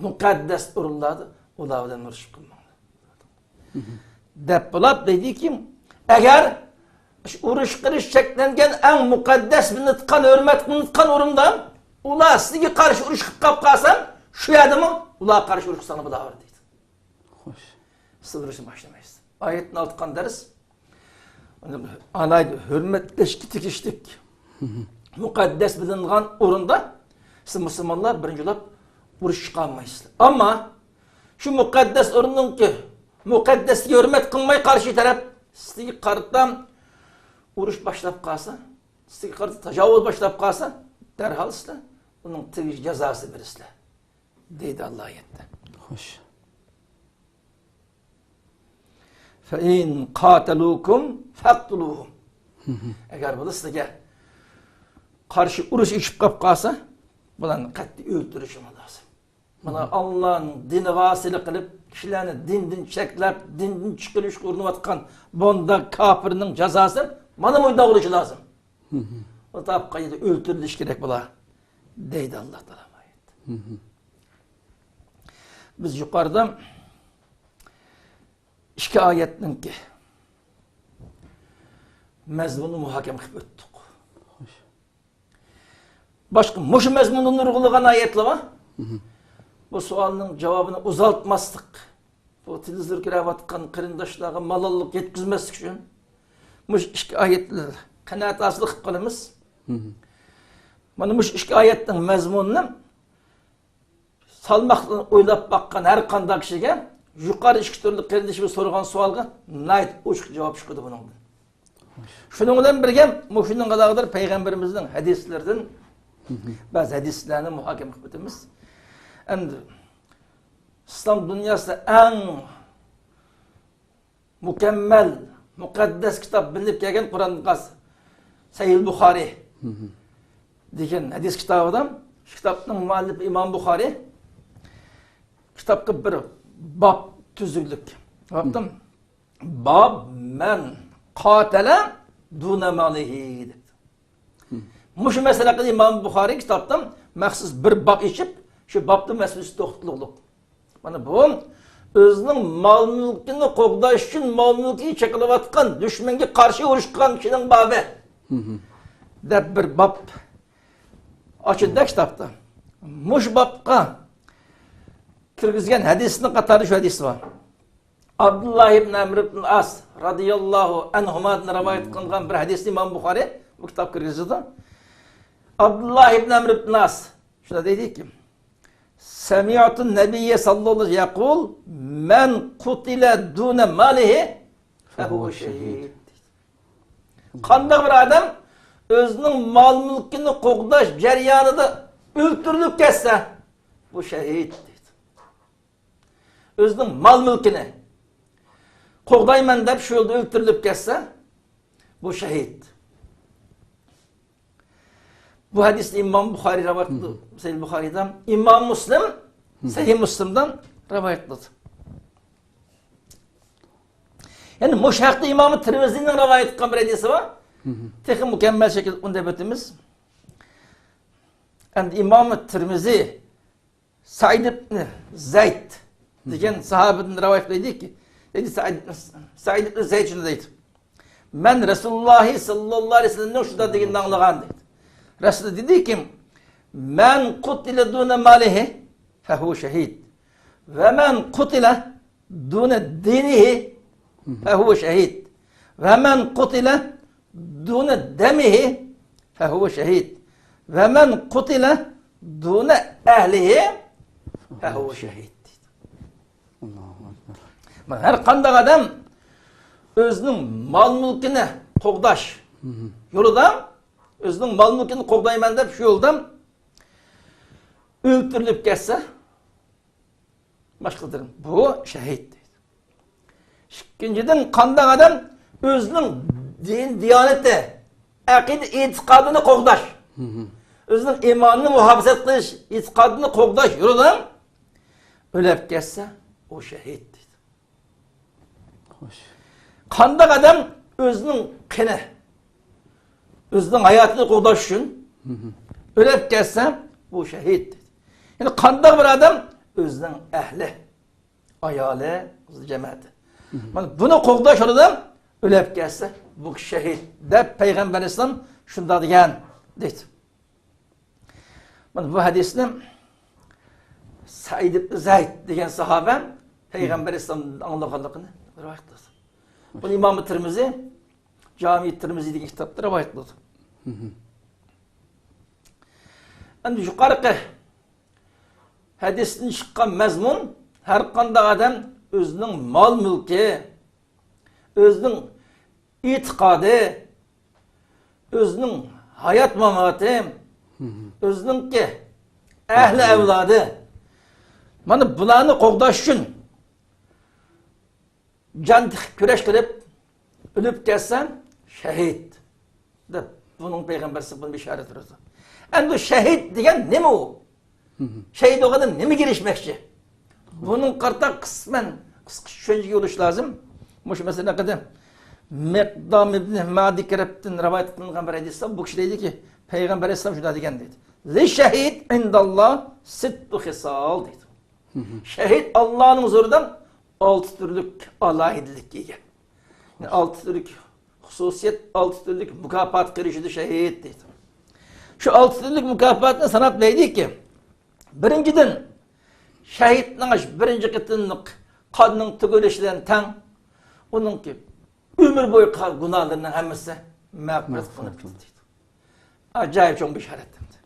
مۇقەددەس ئورۇنلاردا ئۇلار بىلەن ئۇرۇشۇپ قىلماڭلار. دەپ بولۇپ دەيدىكى، ئەگەر شۇ ئۇرۇش قىلىش چەكلەنگەن ئەڭ مۇقەددەس بىلىنىدىغان، ھۆرمەت قىلىنىدىغان ئورۇندا ئۇلار سىزگە قارشى ئۇرۇش قىلىپ قاپ قالسا، شۇ يەردىمۇ ئۇلارغا قارشى ئۇرۇش قىلساڭلار بولىدۇ دەيدۇ. خوش. سىز ئۇرۇشنى باشلىمايسىز. ئايەتتىن ئالغان دەرس، ئالاھىدە ھۆرمەتلەشكە تېگىشلىك، مۇقەددەس بىلىنغان ئورۇندا سىز مۇسۇلمانلار بىرىنچى بولۇپ ئۇرۇش چىقارمايسىز. ئەمما شۇ مۇقەددەس ئورۇننىڭكى مۇقەددەسلىكىگە ھۆرمەت قىلماي قارشى تەرەپ سىزگە قارىتا ئۇرۇش باشلاپ قالسا، سىزگە قارىتا تاجاۋۇز باشلاپ قالسا، دەرھال سىزلەر ئۇنىڭ تېگىشلىك جازاسىنى بېرىسىلەر. دەيدۇ ئاللا ئايەتتە. خوش. فَإِنْ قَاتَلُوكُمْ فَاقْتُلُوهُمْ. ئەگەر بۇلار سىزگە قارشى ئۇرۇش ئېچىپ قاپ قالسا، بۇلارنى قەتئىي ئۆلتۈرۈشىڭىز لازىم. مانا ئاللانىڭ دىنىغا ئاسىيلىق قىلىپ، كىشىلەرنى دىندىن چەكلەپ، دىندىن چىقىرىشقا ئۇرۇنۇۋاتقان بۇنداق كاپىرنىڭ جازاسى مانا مۇنداق بولۇشى لازىم. ئۇ تاپقان يەردە ئۆلتۈرۈلۈشى كېرەك بۇلار، دەيدۇ ئاللا تائالا ئايەتتە. بىز يۇقىرىدا ئىككى ئايەتنىڭكى مەزمۇنىنى مۇھاكىمە قىلىپ ئۆتتۇق. باشقا مۇشۇ مەزمۇندا نۇرغۇنلىغان ئايەتلەر بار. بۇ سوئالنىڭ جاۋابىنى ئۇزارتماسلىق، بۇ تېلېۋىزور كۆرۈۋاتقان قېرىنداشلارغا مالاللىق يەتكۈزمەسلىك ئۈچۈن مۇشۇ ئىككى ئايەتلەر قانائەت ھاسىل قىلىپ قالىمىز. مانا مۇشۇ ئىككى ئايەتنىڭ مەزمۇنىنى سالماقتىن ئويلاپ باققان ھەر قانداق كىشىگە يۇقىرى ئىككى تۈرلۈك قېرىندىشىمىز سورىغان سوئالغا ناھايىتى ئوچۇق جاۋاب چىقىدۇ بۇنىڭدىن. شۇنىڭ بىلەن بىرگە، مۇشۇنىڭغا ئالاقىدار پەيغەمبىرىمىزنىڭ ھەدىسلىرىدىن بەزى ھەدىسلەرنى مۇھاكىمە قىلىپ ئۆتىمىز. ئەمدى ئىسلام دۇنياسىدا ئەڭ مۇكەممەل، مۇقەددەس كىتاب بىلىنىپ كەلگەن قۇرئان، سەھىھ بۇخارىي دېگەن ھەدىس كىتابىدا، شۇ كىتابنىڭ مۇئەللىپى ئىمام بۇخارىي كىتابقا بىر باب تۈزۈكلۈك. باب مەن قاتەلە دۇنە مالىھى دەپتۇ. مۇشۇ مەسىلە ھەققىدە ئىمام بۇخارىي كىتابتا مەخسۇس بىر باب ئېچىپ، شۇ بابتا مەسىلىسى توختىلىدۇ. مانا بۇ ئۆزىنىڭ مال-مۈلكىنى قوغداش ئۈچۈن مال-مۈلكىگە چېقىلىۋاتقان دۈشمەنگە قارشى ئۇرۇش قىلغان كىشىنىڭ بابى دەپ بىر باب ئاچىدۇ كىتابتا. مۇشۇ بابقا كىرگۈزگەن ھەدىسنىڭ قاتارىدا شۇ ھەدىس بار. ئابدۇللا ئىبن ئەمر ئىبن ئاس رازىياللاھۇ ئەنھۇمادىن رىۋايەت قىلىنغان بىر ھەدىسنى ئىمام بۇخارىي بۇ كىتابقا كىرگۈزىدۇ. ئابدۇللا ئىبن ئەمر ئىبن ئاس شۇنداق دەيدىكى، سەمىئتۇ نەبىييە ساللاللاھۇ ئەلەيھى يەقۇل، مەن قۇتىلە دۇنە مالىھى فەھۇۋە شەھىد. قانداق بىر ئادەم ئۆزىنىڭ مال-مۈلكىنى قوغداش جەريانىدا ئۆلتۈرۈلۈپ كەتسە، بۇ شەھىد دەيدۇ. ئۆزىنىڭ مال-مۈلكىنى قوغدايمەن دەپ شۇ يولدا ئۆلتۈرۈلۈپ كەتسە، بۇ شەھىد. بۇ ھەدىسنى ئىمام بۇخارىي رىۋايەت قىلدى. سەھىھ بۇخارىيدا، ئىمام مۇسلىم سەھىھ مۇسلىمدىن رىۋايەت قىلدى. يەنى مۇشۇ ھەقتە ئىمام تىرمىزىنىڭ رىۋايەت قىلغان بىر ھەدىسى بار. تېخى مۇكەممەل شەكىلدە ئۇنى دەپ ئۆتىمىز. ئەمدى ئىمام تىرمىزى سەئىد ئىبن زەيد دېگەن ساھابىدىن رىۋايەت قىلىدۇكى، دەيدۇ، سەئىد، سەئىد ئىبن زەيد شۇنداق دەيدۇ، مەن رەسۇلۇللاھ ساللاللاھۇ ئەلەيھى ۋەسەللەمنىڭ شۇنداق دېگىنىنى ئاڭلىغان دەيدۇ. رەسۇل دېدىكى، مەن قۇتىلە دۇنە مالىھى فەھۇۋە شەھىد. ۋە مەن قۇتىلە دۇنە دىنىھى فەھۇۋە شەھىد. ۋەمەن قۇتىلە دۇنە دەمىھى فەھۇۋە شەھىد. ۋەمەن قۇتىلە دۇنە ئەھلىھى فەھۇۋە شەھىد دەيدۇ. ئاللاھۇ ئەكبەر. مانا، ھەر قانداق ئادەم ئۆزىنىڭ مال-مۈلكىنى قوغداش يولىدا، ئۆزىنىڭ مال-مۈلكىنى قوغدايمەن دەپ شۇ يولدا ئۆلتۈرۈلۈپ كەتسە، باشقىلىرى، بۇ شەھىد دەيدۇ. ئىككىنچىدىن، قانداق ئادەم ئۆزىنىڭ دىن دىيانىتى، ئەقىدە ئېتىقادىنى قوغداش، ئۆزىنىڭ ئىمانىنى مۇھاپىزەت قىلىش، ئېتىقادىنى قوغداش يولىدا ئۆلۈپ كەتسە، ئۇ شەھىد دەيدۇ. خوش. قانداق ئادەم ئۆزىنىڭ قېنى، ئۆزىنىڭ ھاياتىنى قوغداش ئۈچۈن ئۆلۈپ كەتسە، بۇ شەھىد دەيدۇ. يەنى قانداق بىر ئادەم ئۆزىنىڭ ئەھلى، ئايالى، جەمەتى، مانا بۇنى قوغداش يولىدا ئۆلۈپ كەتسە، بۇ كىشى شەھىد دەپ پەيغەمبەر ئەلەيھىسسالام شۇنداق دېگەن دەيدۇ. مانا بۇ ھەدىسنى سەئىد ئىبن زەيد دېگەن ساھابە پەيغەمبەر ئەلەيھىسسالامدىن ئاڭلىغانلىقىنى رىۋايەت قىلىدۇ. بۇنى ئىمام تىرمىزى جامى تىرمىزى دېگەن كىتابتا رىۋايەت قىلىدۇ. ئەمدى يۇقىرىقى ھەدىستىن چىققان مەزمۇن، ھەر قانداق ئادەم ئۆزىنىڭ مال-مۈلكى، ئۆزىنىڭ ئېتىقادى، ئۆزىنىڭ ھايات-ماماتى، ئۆزىنىڭكى ئەھلى-ئەۋلادى، مانا بۇلارنى قوغداش ئۈچۈن جان تىقىپ كۈرەش قىلىپ ئۆلۈپ كەتسە، شەھىد دەپ بۇنىڭ پەيغەمبەر بۇنى بېشارەت بېرىدۇ. ئەمدى شەھىد دېگەن نېمە ئۇ؟ شەھىد بولغاندا نېمىگە ئېرىشمەكچى؟ بۇنىڭغا قارىتا قىسمەن قىسقىچە چۈشەنچىگە بولۇش لازىم. مۇشۇ مەسىلە ھەققىدە مىقدام ئىبن مەدى كەرەپتىن رىۋايەت قىلىنغان بىر ھەدىستە بۇ كىشى دەيدىكى، پەيغەمبەر ئەلەيھىسسالام شۇنداق دېگەن دەيدۇ. لىششەھىد ئىنداللا سىتتۇ خىسال دەيدۇ. شەھىد ئاللانىڭ ھۇزۇرىدا ئالتە تۈرلۈك ئالاھىدىلىككە ئىگە. ئالتە تۈرلۈك خۇسۇسىيەت، ئالتە تۈرلۈك مۇكاپاتقا ئېرىشىدۇ شەھىد دەيدۇ. شۇ ئالتە تۈرلۈك مۇكاپاتنى ساناپ دەيدىكى، بىرىنچىدىن، شەھىدنىڭ بىرىنچى قېتىملىق قاننىڭ تۆكۈلۈشى بىلەن تەڭ ئۇنىڭكى ئۆمۈر بويى قىلغان گۇناھلىرىنىڭ ھەممىسى مەغپىرەت قىلىنىپ كېتىدۇ دەيدۇ. ئاجايىپ چوڭ بېشارەت ئەمدى.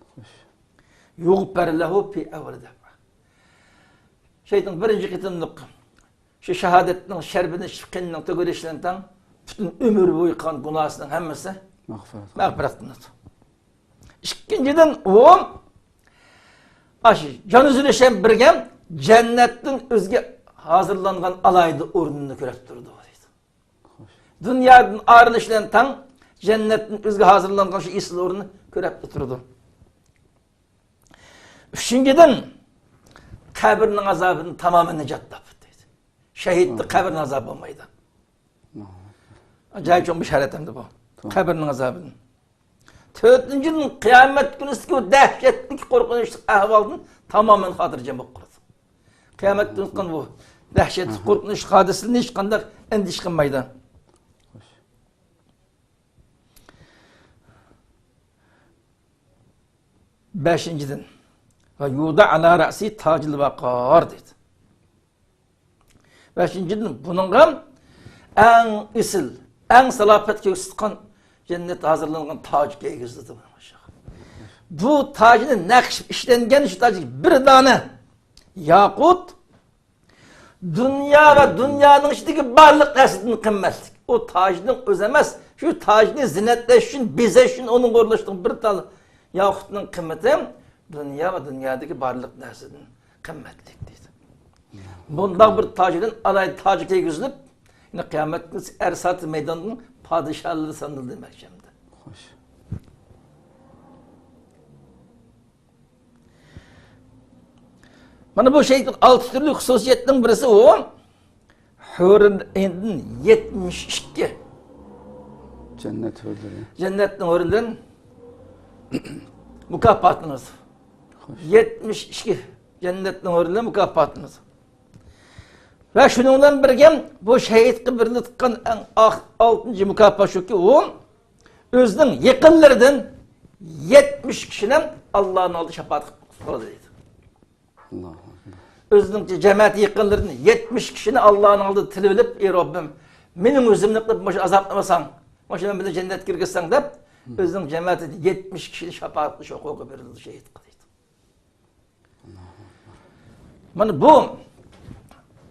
يۇغپەر لەھۇ پى ئەۋۋەلى دەپ. شەھىدنىڭ بىرىنچى قېتىملىق شۇ شاھادەتنىڭ شەربىنى ئىچىپ، قېنىنىڭ تۆكۈلۈشى بىلەن تەڭ پۈتۈن ئۆمۈر بويى قىلغان گۇناھسىنىڭ ھەممىسى مەغپىرەت قىلىنىدۇ. ئىككىنچىدىن، ئۇ ئاشۇ جان ئۈزۈلۈش بىلەن بىرگە جەننەتتىن ئۆزىگە ھازىرلانغان ئالاھىدە ئورۇننى كۆرۈپ تۇرىدۇ دەيدۇ. دۇنيادىن ئايرىلىش بىلەن تەڭ جەننەتتىن ئۆزىگە ھازىرلانغان شۇ ئېسىل ئورۇننى كۆرۈپ تۇرىدۇ. ئۈچىنچىدىن، قەبرىنىڭ ئازابىدىن تامامەن نىجات تاپىدۇ دەيدۇ. شەھىدتە قەبرىنىڭ ئازابى بولمايدۇ. ئاجايىپ چوڭ بېشارەت ئەمدى بۇ. قەبرىنىڭ ئازابىدىن. تۆتىنچىدىن، قىيامەت كۈنىسىدىكى بۇ دەھشەتلىك قورقۇنچلۇق ئەھۋالدىن تامامەن خاتىرجەم بولۇپ قالىدۇ. قىيامەت كۈنى قىلغان بۇ دەھشەتلىك قورقۇنچلۇق ھادىسىدىن ھېچقانداق ئەندىشە قىلمايدۇ. بەشىنچىدىن، ۋە يۇدا ئالا رەسى تاجىل ۋەقار دەيدۇ. بەشىنچىدىن، بۇنىڭغا ئەڭ ئېسىل، ئەڭ سالاپەت كۆرسەتكەن جەننەت ھازىرلانغان تاج كىيگۈزىدۇ. بۇ تاجنى نەقىش ئىشلەنگەن شۇ تاج بىر دانە ياقۇت دۇنيا ۋە دۇنيانىڭ ئىچىدىكى بارلىق نەرسىدىن قىممەتلىك. ئۇ تاجنىڭ ئۆزى ئەمەس، شۇ تاجنى زىننەتلەش ئۈچۈن، بېزەش ئۈچۈن ئۇنىڭغا ئورۇنلاشتۇرغان بىر تال ياقۇتنىڭ قىممىتى دۇنيا ۋە دۇنيادىكى بارلىق نەرسىدىن قىممەتلىك دەيدۇ. بۇنداق بىر تاج بىلەن ئالاھىدە تاج كىيگۈزۈلۈپ، يەنە قىيامەت كۈنى ئەرساتى مەيداندىن پادىشاھلار سانىلىدۇ دېمەكچى ئەمدى. خوش. مانا بۇ شەھىدنىڭ ئالتە تۈرلۈك خۇسۇسىيەتنىڭ بىرسى ئۇ، ھۆرۈل ئەيندىن يەتمىش ئىككى. جەننەت ھۆرلىرى. جەننەتنىڭ ھۆرلىرىدىن مۇكاپاتلىنىدۇ. خوش. يەتمىش ئىككى جەننەتنىڭ ھۆرلىرى مۇكاپاتلىنىدۇ. ۋە شۇنىڭ بىلەن بىرگە بۇ شەھىدقا بېرىلىدىغان ئەڭ ئاخ-، ئالتىنچى مۇكاپات شۇكى، ئۇ ئۆزىنىڭ يېقىنلىرىدىن يەتمىش كىشىنى ئاللانىڭ ئالدىدا شاپائەت قىلىپ قۇتقۇزىدۇ دەيدۇ. ئاللاھۇ ئەكبەر. ئۆزىنىڭ جەمەتى يېقىنلىرىدىن يەتمىش كىشىنى ئاللانىڭ ئالدىدا تىلىۋېلىپ، ئى رەببىم، مېنىڭ ئۆزۈمنى قىلىپ مۇشۇ ئازابلىمىساڭ، مۇشۇ مەن بىلەن جەننەتكە كىرگۈزسەڭ دەپ، ئۆزىنىڭ جەمەتىدە يەتمىش كىشىنى شاپائەت قىلىش ھوقۇقى بېرىلدى شېھىتقا دەيدۇ. مانا بۇ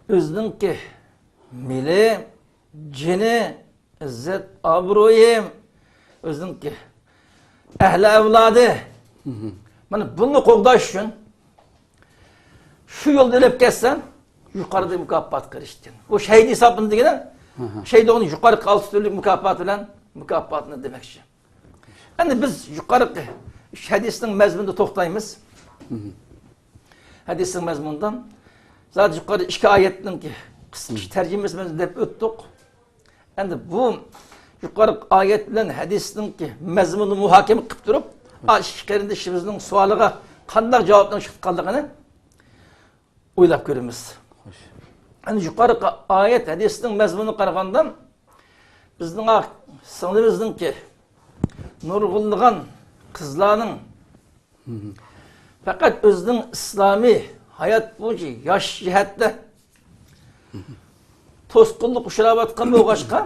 ئۆزىنىڭكى مېلى، جېنى، ئىززەت، ئابرۇيى، ئۆزىنىڭكى ئەھلى ئەۋلادى. مانا بۇنى قوغداش ئۈچۈن شۇ يولدا ئۆلۈپ كەتسە، يۇقىرىدا مۇكاپاتقا ئېرىشكەن. بۇ شەھىت ھېسابلىنىدىغىنى، شەھىت بولغان يۇقىرىقى ئالتە تۈرلۈك مۇكاپات بىلەن مۇكاپاتنى دېمەكچى. ئەمدى بىز يۇقىرىقى ئۈچ ھەدىسنىڭ مەزمۇنىدا توختايمىز. ھەدىسنىڭ مەزمۇنىدا زادى يۇقىرى ئىككى ئايەتنىڭكى قىسقىچە تەرجىمىسىنى دەپ ئۆتتۇق. ئەمدى بۇ يۇقىرىقى ئايەت بىلەن ھەدىسنىڭكى مەزمۇنىنى مۇھاكىمە قىلىپ تۇرۇپ، ئا، ئىككى قېرىندىشىمىزنىڭ سوئالىغا قانداق جاۋابنىڭ چىقىدىغانلىقىنى ئويلاپ كۆرىمىز. خوش. ئەمدى يۇقىرىقى ئايەت ھەدىسنىڭ مەزمۇنىغا قارىغاندا، بىزنىڭ سىڭلىمىزنىڭكى، نۇرغۇنلىغان قىزلارنىڭ پەقەت ئۆزىنىڭ ئىسلامىي ھايات بويىچە ياش جەھەتتە توسقۇنلۇق ئۇچراۋاتقان بولغاچقا،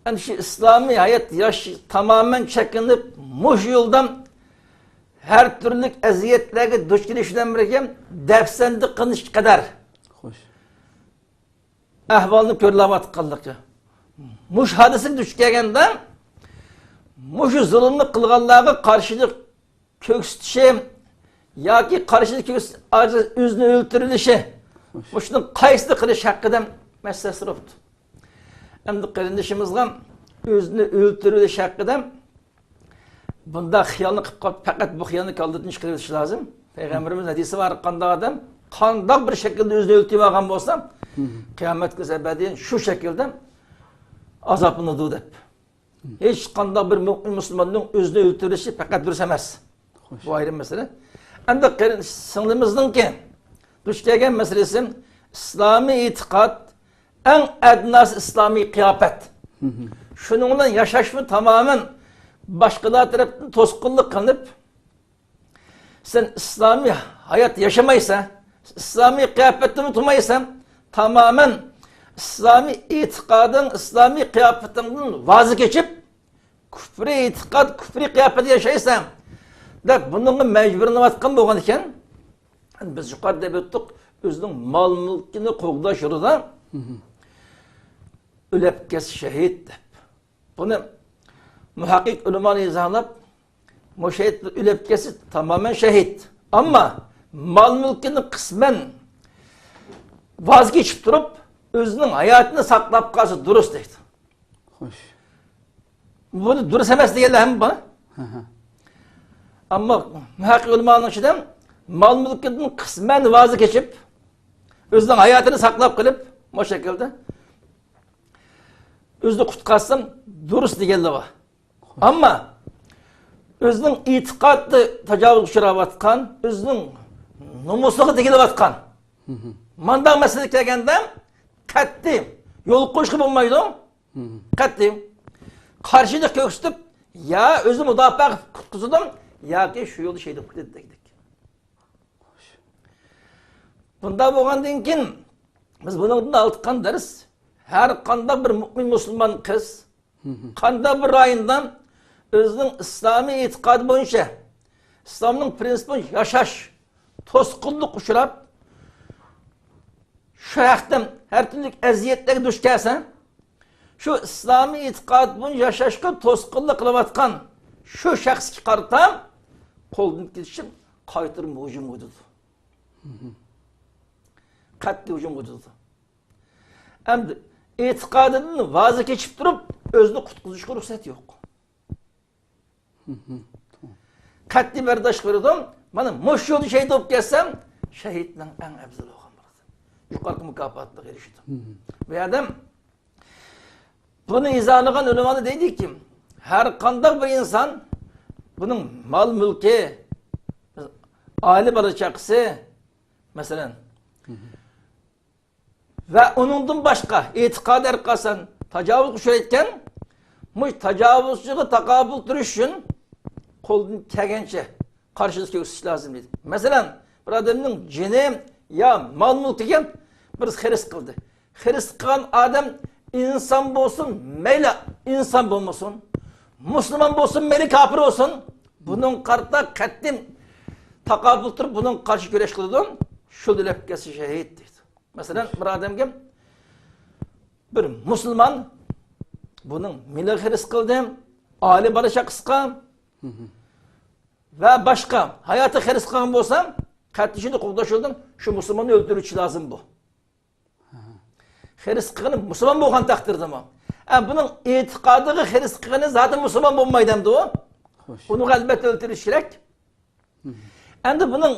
ئەنە شۇ ئىسلامىي ھايات ياش تامامەن چەكلىنىپ، مۇشۇ يولدا ھەر تۈرلۈك ئەزىيەتلەرگە دۇچ كېلىش بىلەن بىرگە دەپسەندە قىلىنىشقا قەدەر خوش. ئەھۋالنى كۆرۈلۈۋاتقانلىقى. مۇشۇ ھادىسىگە دۇچ كەلگەندە، مۇشۇ زۇلۇمنى قىلغانلارغا قارشىلىق كۆرسىتىشى ياكى قارشىلىق كۆرسىتىش ئارقىلىق ئۆزىنى ئۆلتۈرۈۋېلىشى، مۇشۇنىڭ قايسىنى قىلىش ھەققىدە مەسلىھەت سوراپتۇ. ئەمدى قېرىندىشىمىزغا ئۆزىنى ئۆلتۈرۈۋېلىش ھەققىدە بۇنداق خىيالنى قىلىپ قاپتۇ، پەقەت بۇ خىيالنى كاللىدىن چىقىرىۋېتىش لازىم. پەيغەمبىرىمىز ھەدىسى بار، قانداق ئادەم قانداق بىر شەكىلدە ئۆزىنى ئۆلتۈرۈۋالغان بولسا، قىيامەت كۈنى ئەبەدىيەن شۇ شەكىلدە ئازابلىنىدۇ دەپ. ھېچقانداق بىر مۇئمىن مۇسۇلماننىڭ ئۆزىنى ئۆلتۈرۈشى پەقەت دۇرۇس ئەمەس. خوش. بۇ ئايرىم مەسىلە. ئەمدى قېرىندىشىمىزنىڭكى دۇچ كەلگەن مەسىلىسى ئىسلامىي ئېتىقاد، ئەڭ ئەدناسى ئىسلامىي قىياپەت. شۇنىڭ بىلەن ياشاشمۇ تامامەن باشقىلار تەرەپتىن توسقۇنلۇق قىلىنىپ، سەن ئىسلامىي ھايات ياشىمايسەن، ئىسلامىي قىياپەتتىمۇ تۇرمايسەن، تامامەن ئىسلامىي ئېتىقادىڭ، ئىسلامىي قىياپىتىڭدىن ۋازا كېچىپ، كۇفرىي ئېتىقاد، كۇفرىي قىياپەتتە ياشايسەن دەپ بۇنىڭغا مەجبۇرلىنىۋاتقان بولغان ئىكەن، بىز يۇقىرىدا دەپ ئۆتتۇق، ئۆزىنىڭ مال-مۈلكىنى قوغداش يولىدا ئۆلۈپ كەتسە شەھىت دەپ. بۇنى مۇھەققىق ئۆلىمالار ئىزاھلاپ، مۇشەھىد ئۆلۈپ كەتسە تامامەن شەھىد. ئەمما مال-مۈلكىنى قىسمەن ۋاز كېچىپ تۇرۇپ، ئۆزىنىڭ ھاياتىنى ساقلاپ قالسا دۇرۇس دەيدۇ. خوش. بۇنى دۇرۇس ئەمەس دېگەنلەر ھەم بار. ئەمما مۇھەققىق ئۆلىمالارنىڭ ئىچىدە مال-مۈلكىدىن قىسمەن ۋاز كېچىپ، ئۆزىنىڭ ھاياتىنى ساقلاپ قېلىپ، مۇشۇ شەكىلدە ئۆزىنى قۇتقارسا دۇرۇس دېگەنلەر بار. ئەمما ئۆزىنىڭ ئېتىقادى تاجاۋۇزغا ئۇچراۋاتقان، ئۆزىنىڭ نومۇسىغا تېگىلىۋاتقان مانداق مەسىلىگە كەلگەندە قەتئىي يول قويۇشقا بولمايدۇ. قەتئىي قارشىلىق كۆرسىتىپ، يا ئۆزىنى مۇداپىئە قىلىپ قۇتقۇزىدۇ، ياكى شۇ يولدا شېھىت بولۇپ كېتىدۇ دېگۈدەك. بۇنداق بولغاندىن كېيىن بىز بۇنىڭدىن ئالغان دەرس، ھەر قانداق بىر مۇئمىن مۇسۇلمان قىز، قانداق بىر رايوندا ئۆزىنىڭ ئىسلامىي ئېتىقادى بويىچە، ئىسلامنىڭ پرىنسىپى بويىچە ياشاش توسقۇنلۇققا ئۇچراپ، شۇ ھەقتىن ھەر تۈرلۈك ئەزىيەتلەرگە دۇچ كەلسە، شۇ ئىسلامىي ئېتىقاد بويىچە ياشاشقا توسقۇنلۇق قىلىۋاتقان شۇ شەخسكە قارىتا قولدىن كېلىشىچە قايتۇرما ھۇجۇم قىلىدۇ. قەتئىي ھۇجۇم قىلىدۇ. ئەمدى ئېتىقادىدىن ۋازا كېچىپ تۇرۇپ، ئۆزىنى قۇتقۇزۇشقا رۇخسەت يوق. قەتئىي بەرداشلىق بېرىدۇ. مانا مۇشۇ يولدا شېھىت بولۇپ كەتسەم، شېھىتنىڭ ئەڭ ئەۋزەل بولغان بولىدۇ. يۇقىرىقى مۇكاپاتلىرىغا ئېرىشىدۇ. بۇ يەردە بۇنى ئىزاھلىغان ئۆلىمالار دەيدۇكى، ھەر قانداق بىر ئىنسان بۇنىڭ مال-مۈلكى، ئائىلە بالا-چاقىسى، مەسىلەن، ۋە ئۇنىڭدىن باشقا ئېتىقادى ھەر قاچان تاجاۋۇزغا ئۇچرايدىكەن، مۇشۇ تاجاۋۇزچىغا تاقابىل تۇرۇش ئۈچۈن قولدىن كەلگەنچە قارشىلىق كۆرسىتىش لازىم دېدى. مەسىلەن، بىر ئادەمنىڭ جېنى يا مال-مۈلكىگە بىرسى خىرىس قىلدى. خىرىس قىلغان ئادەم ئىنسان بولسۇن، مەيلى ئىنسان بولمىسۇن، مۇسۇلمان بولسۇن، مەيلى كاپىر بولسۇن، بۇنىڭغا قارىتا قەتئىي تاقابىل تۇرۇپ، بۇنىڭغا قارشى كۈرەش قىلىدۇ. شۇ ئۆلۈپ كەتسە شەھىت دەيدۇ. مەسىلەن، بىر ئادەمگە بىر مۇسۇلمان بۇنىڭ مېلىغا خىرىس قىلدى، ئائىلە بالا چاقىسىغا ۋە باشقا ھاياتىغا خىرىس قىلغان بولسا، قەتئىي شۇنى قوغداش يولىدىن شۇ مۇسۇلماننى ئۆلتۈرۈۋېتىش لازىم بۇ. خىرىس قىلغىنى مۇسۇلمان بولغان تەقدىردىمۇ. ئە، بۇنىڭ ئېتىقادىغا خىرىس قىلغىنى زادى مۇسۇلمان بولمايدۇ ئەمدى ئۇ. خوش. ئۇنىڭغا ئەلۋەتتە ئۆلتۈرۈش كېرەك. ئەمدى بۇنىڭ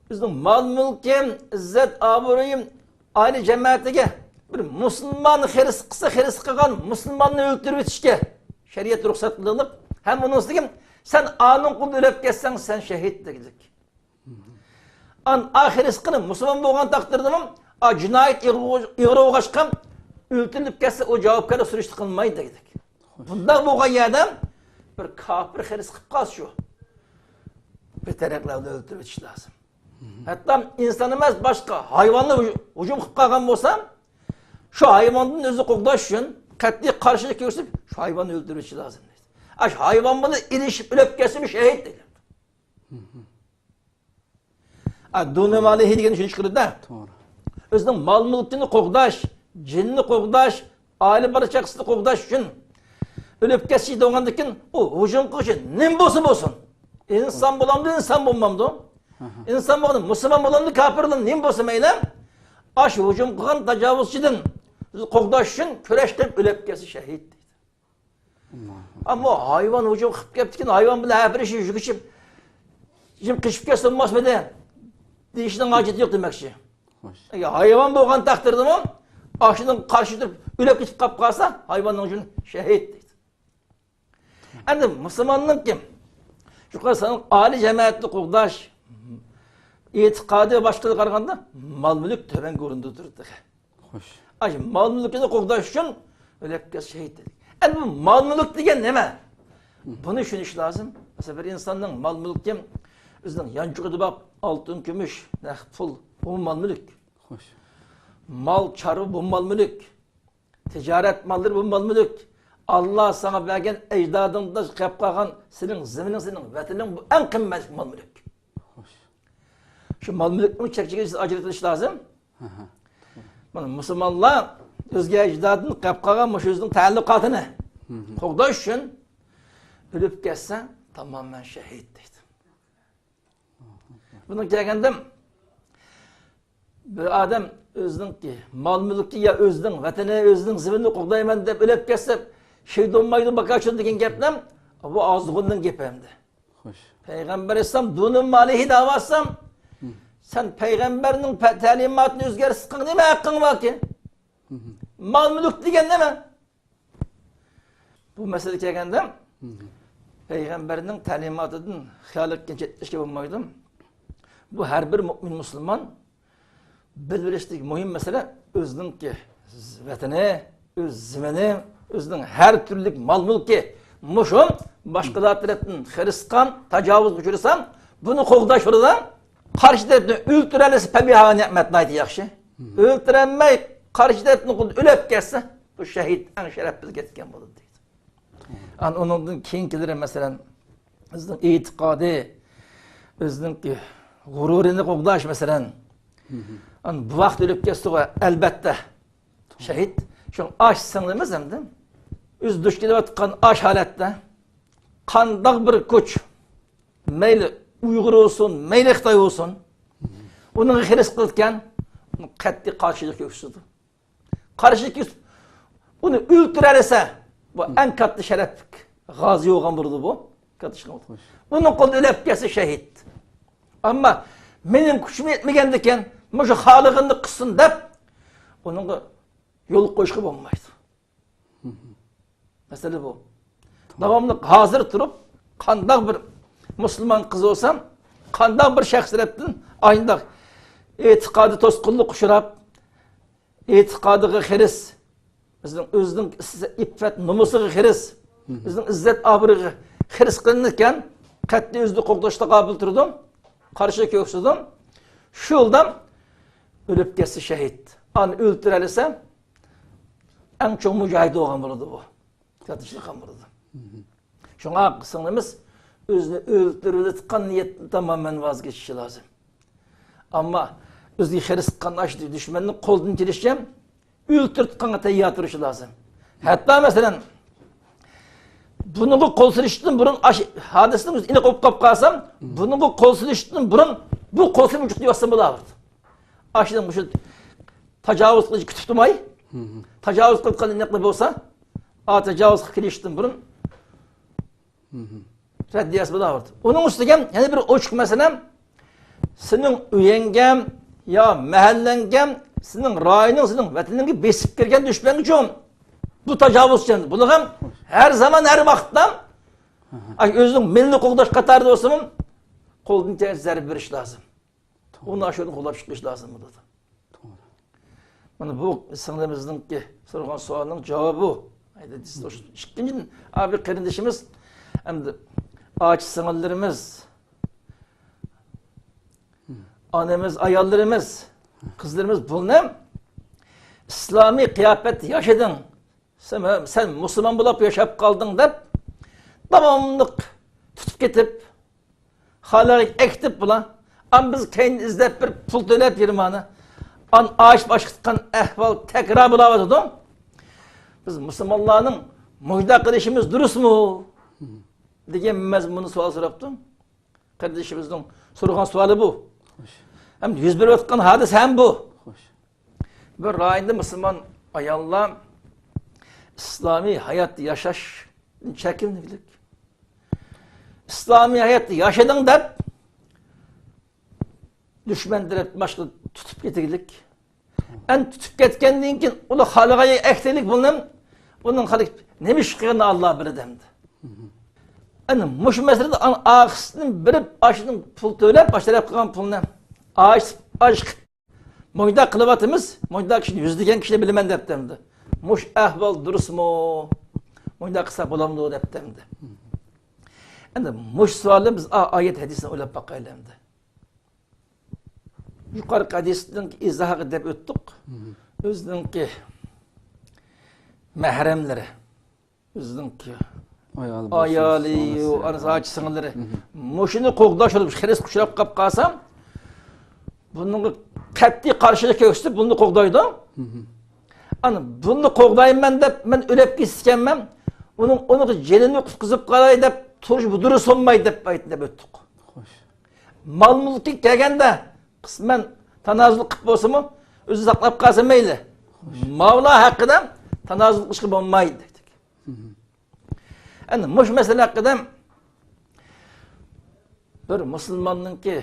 ئۆزىنىڭ مال-مۈلكى، ئىززەت-ئابرۇيى، ئائىلە جەمەتىگە بىر مۇسۇلمان خىرىس قىلسا، خىرىس قىلغان مۇسۇلماننى ئۆلتۈرۈۋېتىشكە شەرىئەت رۇخسەت قىلدى. ھەم ئۇنىڭ ئۈستىگە سەن ئانىڭ قولىدا ئۆلۈپ كەتسەڭ، سەن شەھىت دېگۈدەك. ئان ئا خىرىس قىلىپ مۇسۇلمان بولغان تەقدىردىمۇ، ئا جىنايەت ئېغىر، ئېغىر بولغاچقا، ئۆلتۈرۈلۈپ كەتسە، ئۇ جاۋابكارلىق سۈرۈشتە قىلمايدۇ دېگۈدەك. بۇنداق بولغان يەردە بىر كاپىر خىرىس قىلىپ قالسا شۇ، بىر تەرەپلەردە ئۆلتۈرۈۋېتىش لازىم. ھەتتا ئىنسان ئەمەس، باشقا ھايۋاننى ھۇجۇم، ھۇجۇم قىلىپ قالغان بولسا، شۇ ھايۋاندىن ئۆزىنى قوغداش ئۈچۈن قەتئىي قارشىلىق كۆرسىتىپ، شۇ ھايۋاننى ئۆلتۈرۈۋېتىش لازىم دەيدۇ. ئاشۇ ھايۋان بىلەن ئېلىشىپ ئۆلۈپ كەتسىمۇ شەھىت دەيدۇ. ئا، دۇنۇ مالىھى دېگەن شۇنى چىقىرىدۇ. توغرا. ئۆزىنىڭ مال-مۈلكىنى قوغداش، جېنىنى قوغداش، ئائىلە بالا-چاقىسىنى قوغداش ئۈچۈن ئۆلۈپ كەتسە دېگەندىكىن، ئۇ ھۇجۇم قىلغۇچى نېمە بولسا بولسۇن. ئىنسان بولامدۇ، ئىنسان بولمامدۇ؟ ئىنسان بولغان، مۇسۇلمان بولامدۇ، كاپىر بولامدۇ، نېمە بولسا مەيلى، ئاشۇ ھۇجۇم قىلغان تاجاۋۇزچىدىن قوغداش ئۈچۈن كۈرەش قىلىپ ئۆلۈپ كەتسە شەھىت دەيدۇ. ئەمما ھايۋان ھۇجۇم قىلىپ كەپتىكىن، ھايۋان بىلەن ھەپىلىشىپ يۈرگۈچە، جىم قېچىپ كەتسە بولماسمىدى دېيىشنىڭ ھاجىتى يوق دېمەكچى. خوش. ئەگەر ھايۋان بولغان تەقدىردىمۇ، ئاشۇنىڭغا قارشى تۇرۇپ ئۆلۈپ كېتىپ قاپ قالسا، ھايۋاننىڭ ئۈچۈن شەھىت دەيدۇ. ئەمدى مۇسۇلماننىڭكى، يۇقىرى سانلىق ئائىلە جەمەتىنى قوغداش، ئېتىقادى ۋە باشقىلارغا قارىغاندا مال-مۈلۈك تۆۋەنكى ئورۇندا تۇرىدۇ. خوش. ئاشۇ مال-مۈلكىنى قوغداش ئۈچۈن ئۆلۈپ كەتسە شەھىت دېدۇق. ئەمدى بۇ مال-مۈلۈك دېگەن نېمە؟ بۇنى چۈشىنىش لازىم. مەسىلەن، بىر ئىنساننىڭ مال-مۈلكى، ئۆزىنىڭ يانچۇقىدا بار ئالتۇن، كۈمۈش، نەق پۇل، ئۇ مال-مۈلۈك. خوش. مال چارۋا، بۇ مال-مۈلۈك. تىجارەت ماللىرى، بۇ مال-مۈلۈك. ئاللا ساڭا بەرگەن، ئەجدادىڭدا قېلىپ قالغان سېنىڭ زېمىنىڭ، سېنىڭ ۋەتىنىڭ، بۇ ئەڭ قىممەتلىك مال-مۈلۈك. خوش. شۇ مال-مۈلۈكنىڭ چەك-چېگرىسىنى ئاجرىتىش لازىم. مانا مۇسۇلمانلار ئۆزگە ئەجدادىدىن قېلىپ قالغان مۇشۇ ئۆزىنىڭ تەئەللۇقاتىنى قوغداش ئۈچۈن ئۆلۈپ كەتسە، تامامەن شەھىت دەيدۇ. بۇنىڭ كەلگەندە بىر ئادەم ئۆزىنىڭكى مال-مۈلكى يا ئۆزىنىڭ ۋەتىنى، ئۆزىنىڭ زېمىنىنى قوغدايمەن دەپ ئۆلۈپ كەتسە، شېھىت بولمايدۇ، باكاشۇن دېگەن گەپلەر، بۇ ئازغۇننىڭ گېپى ئەمدى. خوش. پەيغەمبەر ئەلەيھىسسالام دۇنۇ مالىھى دەۋاتسام، سەن پەيغەمبەرنىڭ پە-، تەلىماتىنى ئۆزگەرتىشقا نېمە ھەققىڭ باركى؟ مال-مۈلۈك دېگەن نېمە؟ بۇ مەسىلىگە كەلگەندە، پەيغەمبەرنىڭ تەلىماتىدىن خىيانەتكە چەتلەشكە بولمايدۇ. بۇ ھەر بىر مۆمىن مۇسۇلمان بىلىۋېلىشلىك مۇھىم مەسىلە، ئۆزىنىڭكى ۋەتىنى، ئۆز زېمىنى، ئۆزىنىڭ ھەر تۈرلۈك مال-مۈلكى، مۇشۇ باشقىلار تەرەپتىن خىرىسقان، تاجاۋۇزغا ئۇچرىسا، بۇنى قوغداش يولىدا قارشى تەرەپنى ئۆلتۈرەلىسە، فەبىھا ۋە نېمەت، ناھايىتى ياخشى. ئۆلتۈرەلمەي، قارشى تەرەپنىڭ قولىدا ئۆلۈپ كەتسە، بۇ شەھىت، ئەڭ شەرەپلىك كەتكەن بولىدۇ دەيدۇ. ئان-، ئۇنىڭدىن كېيىنكىلىرى، مەسىلەن، ئۆزىنىڭ ئېتىقادى، ئۆزىنىڭ غۇرۇرىنى قوغداش، مەسىلەن. ئان-، بۇ ۋاقىت ئۆلۈپ كەتسىغۇ، ئەلۋەتتە، شەھىت. شۇڭا ئاش سىڭلىمىز ئەمدى. ئۆزى دۇچ كېلىۋاتقان ئاش ھالەتتە قانداق بىر كۈچ، مەيلى ئۇيغۇر بولسۇن، مەيلى خىتاي بولسۇن، ئۇنىڭغا خىرىس قىلىدىكەن، قەتئىي قارشىلىق كۆرسىتىدۇ. قارشى كېلىپ، ئۇنى ئۆلتۈرەلىسە، بۇ ئەڭ كاتتا شەرەپلىك غازى بولغان بولىدۇ بۇ. كاتتا شەرەپ. ئۇنىڭ قولىدا ئۆلۈپ كەتسە شەھىت. ئەمما مېنىڭ كۈچۈم يەتمىگەندىكىن، مۇشۇ خالىغىنىنى قىلسۇن دەپ، ئۇنىڭغا يول قويۇشقا بولمايدۇ. مەسىلە بۇ. داۋاملىق ھازىر تۇرۇپ، قانداق بىر مۇسۇلمان قىز بولسا، قانداق بىر شەخس تەرەپتىن ئاينداق ئېتىقادى توسقۇنلۇققا ئۇچراپ، ئېتىقادىغا خىرىس، بىزنىڭ ئۆزىنىڭ ئىپپەت نومۇسىغا خىرىس، بىزنىڭ ئىززەت ئابرۇيىغا خىرىس قىلىنىدىكەن، قەتئىي ئۆزىنى قوغداشقا قابىل تۇرىدۇ، قارشى كۆرسىتىدۇ. شۇ يولدا ئۆلۈپ كەتسە شەھىت. ئانى ئۆلتۈرەلىسە، ئەڭ چوڭ مۇجاھىد بولغان بولىدۇ بۇ. ياتىشلىق بولىدۇ. شۇڭا سىڭلىمىز ئۆزىنى ئۆلتۈرۈۋېتىدىغان نىيەتتىن تامامەن ۋاز كېچىشى لازىم. ئەمما ئۆزىگە خىرىس قىلغان ئاشۇ دۈشمەننى قولدىن كېلىشىچە ئۆلتۈرۈۋېتىدىغانغا تەييار تۇرۇشى لازىم. ھەتتا مەسىلەن، بۇنىڭغا قول سېلىشتىن بۇرۇن، ئاشۇ ھادىسىنىڭ ئۆزى ئېنىق بولۇپ قالىپ قالسا، بۇنىڭغا قول سېلىشتىن بۇرۇن بۇ قول سېلىپ ۋۇجۇدقا يوقسان بولۇۋاتىدۇ. ئاشۇنىڭ مۇشۇ تاجاۋۇز قىلىشنى كۈتۈپ تۇرماي، تاجاۋۇز قىلىۋاتقان ئېنىقلا بولسا، ئا، تاجاۋۇز قىلىپ كېلىشتىن بۇرۇن رەددىيەسى بولۇۋاتىدۇ. ئۇنىڭ ئۈستىگە يەنە بىر ئوچۇق مەسىلە، سېنىڭ ئۆيۈڭگە يا مەھەللەڭگە، سېنىڭ رايونۇڭ، سېنىڭ ۋەتىنىڭگە بېسىپ كىرگەن دۈشمەنگىچۇ، بۇ تاجاۋۇزچى. بۇنىڭغا ھەر زامان، ھەر ۋاقىتتا، ئاي، ئۆزىنىڭ مېلىنى قوغداش قاتارىدا بولسىمۇ، قولدىن كەلگەنچە زەربە بېرىش لازىم. ئۇنى ئاشۇنى قوغلاپ چىقىش لازىم بولىدۇ. مانا بۇ سىڭلىمىزنىڭكى سورىغان سوئالىنىڭ جاۋابى بۇ. ئىككىنچىدىن، ھە، بىر قېرىندىشىمىز، ئەمدى ئاچا سىڭىللىرىمىز، ئانىمىز، ئاياللىرىمىز، قىزلىرىمىز بۇنى ئىسلامىي قىياپەتتە ياشىدىڭ، سەن، سەن مۇسۇلمان بولۇپ ياشاپ قالدىڭ دەپ، داۋاملىق تۇتۇپ كېتىپ، خالىغان ئەكېتىپ بۇلار. ئان بىز كەينىدىن ئىزدەپ بېرىپ پۇل تۆلەپ يېرىمانە. ئان ئاشىپ ئاشقىتقان ئەھۋال تەكرار بولاۋاتىدۇ. بىز مۇسۇلمانلارنىڭ مۇشۇنداق قىلىشىمىز دۇرۇسمۇ؟ دېگەن مەزمۇندا سوئال سوراپتۇ. قېرىندىشىمىزنىڭ سورىغان سوئالى بۇ. خوش. ھەم يۈز بېرىۋاتقان ھادىسە ھەم بۇ. خوش. بىر رايوندا مۇسۇلمان ئاياللار ئىسلامىي ھايات ياشاشتىن چەكىنىگلىك. ئىسلامىي ھاياتتا ياشىدىڭ دەپ، دۈشمەن تەرەپتىن باشقا تۇتۇپ كېتىگلىك. ئەنە تۇتۇپ كەتكەندىن كېيىن ئۇلار خالىغان يەرگە ئەكېتىگلىك بۇنى. ئۇنىڭ خالىق نېمە ئىش قىلغىنىنى ئاللا بىلىدۇ ئەمدى. ئەنە مۇشۇ مەسىلىدە ئان-، ئاخىرسىدىن بېرىپ ئاشۇنىڭ پۇل تۆلەپ، ئاشۇ تەرەپ قىلغان پۇلنى ئاش-، ئاشقىت مۇنداق قىلىۋاتىمىز، مۇنداق كىشىنى يۈزلىگەن كىشىنى بىلىمەن دەپتۇ ئەمدى. مۇشۇ ئەھۋال دۇرۇسمۇ؟ مۇنداق قىلسا بولامدۇ دەپتۇ ئەمدى. ئەمدى مۇشۇ سوئالنى بىز ئا-، ئايەت ھەدىسنى ئويلاپ باقايلى ئەمدى. يۇقىرىقى ھەدىسنىڭ ئىزاھىغا دەپ ئۆتتۇق. مم. ئۆزىنىڭكى مەھرەملىرى، ئۆزىنىڭكى ئايالى بولسۇن، ئايالى، سىڭلىسى. ئانىسى، ئاچا سىڭىللىرى. مم. مۇشۇنى قوغداش بولۇپ خىرىسقا ئۇچراپ قاپ قالسا، بۇنىڭغا قەتئىي قارشىلىق كۆرسىتىپ، بۇنى قوغدايدۇ. مم. ئانا، بۇنى قوغدايمەن دەپ مەن ئۆلۈپ كېتىدىكەنمەن، ئۇنىڭ، ئۇنىڭ جېنىنى قۇتقۇزۇپ قالاي دەپ تۇرۇش بۇ دۇرۇس بولمايدۇ دەپ ئېيتتى، دەپ ئۆتتۇق. خوش. مال مۈلكى كەلگەندە قىسمەن تانازۇل قىلىپ بولسىمۇ، ئۆزى ساقلاپ قالسا مەيلى. خوش. ماۋۇلار ھەققىدە تانازۇل قىلىشقا بولمايدۇ دېدۇق. مم. ئەنە مۇشۇ مەسىلە ھەققىدە بىر مۇسۇلماننىڭكى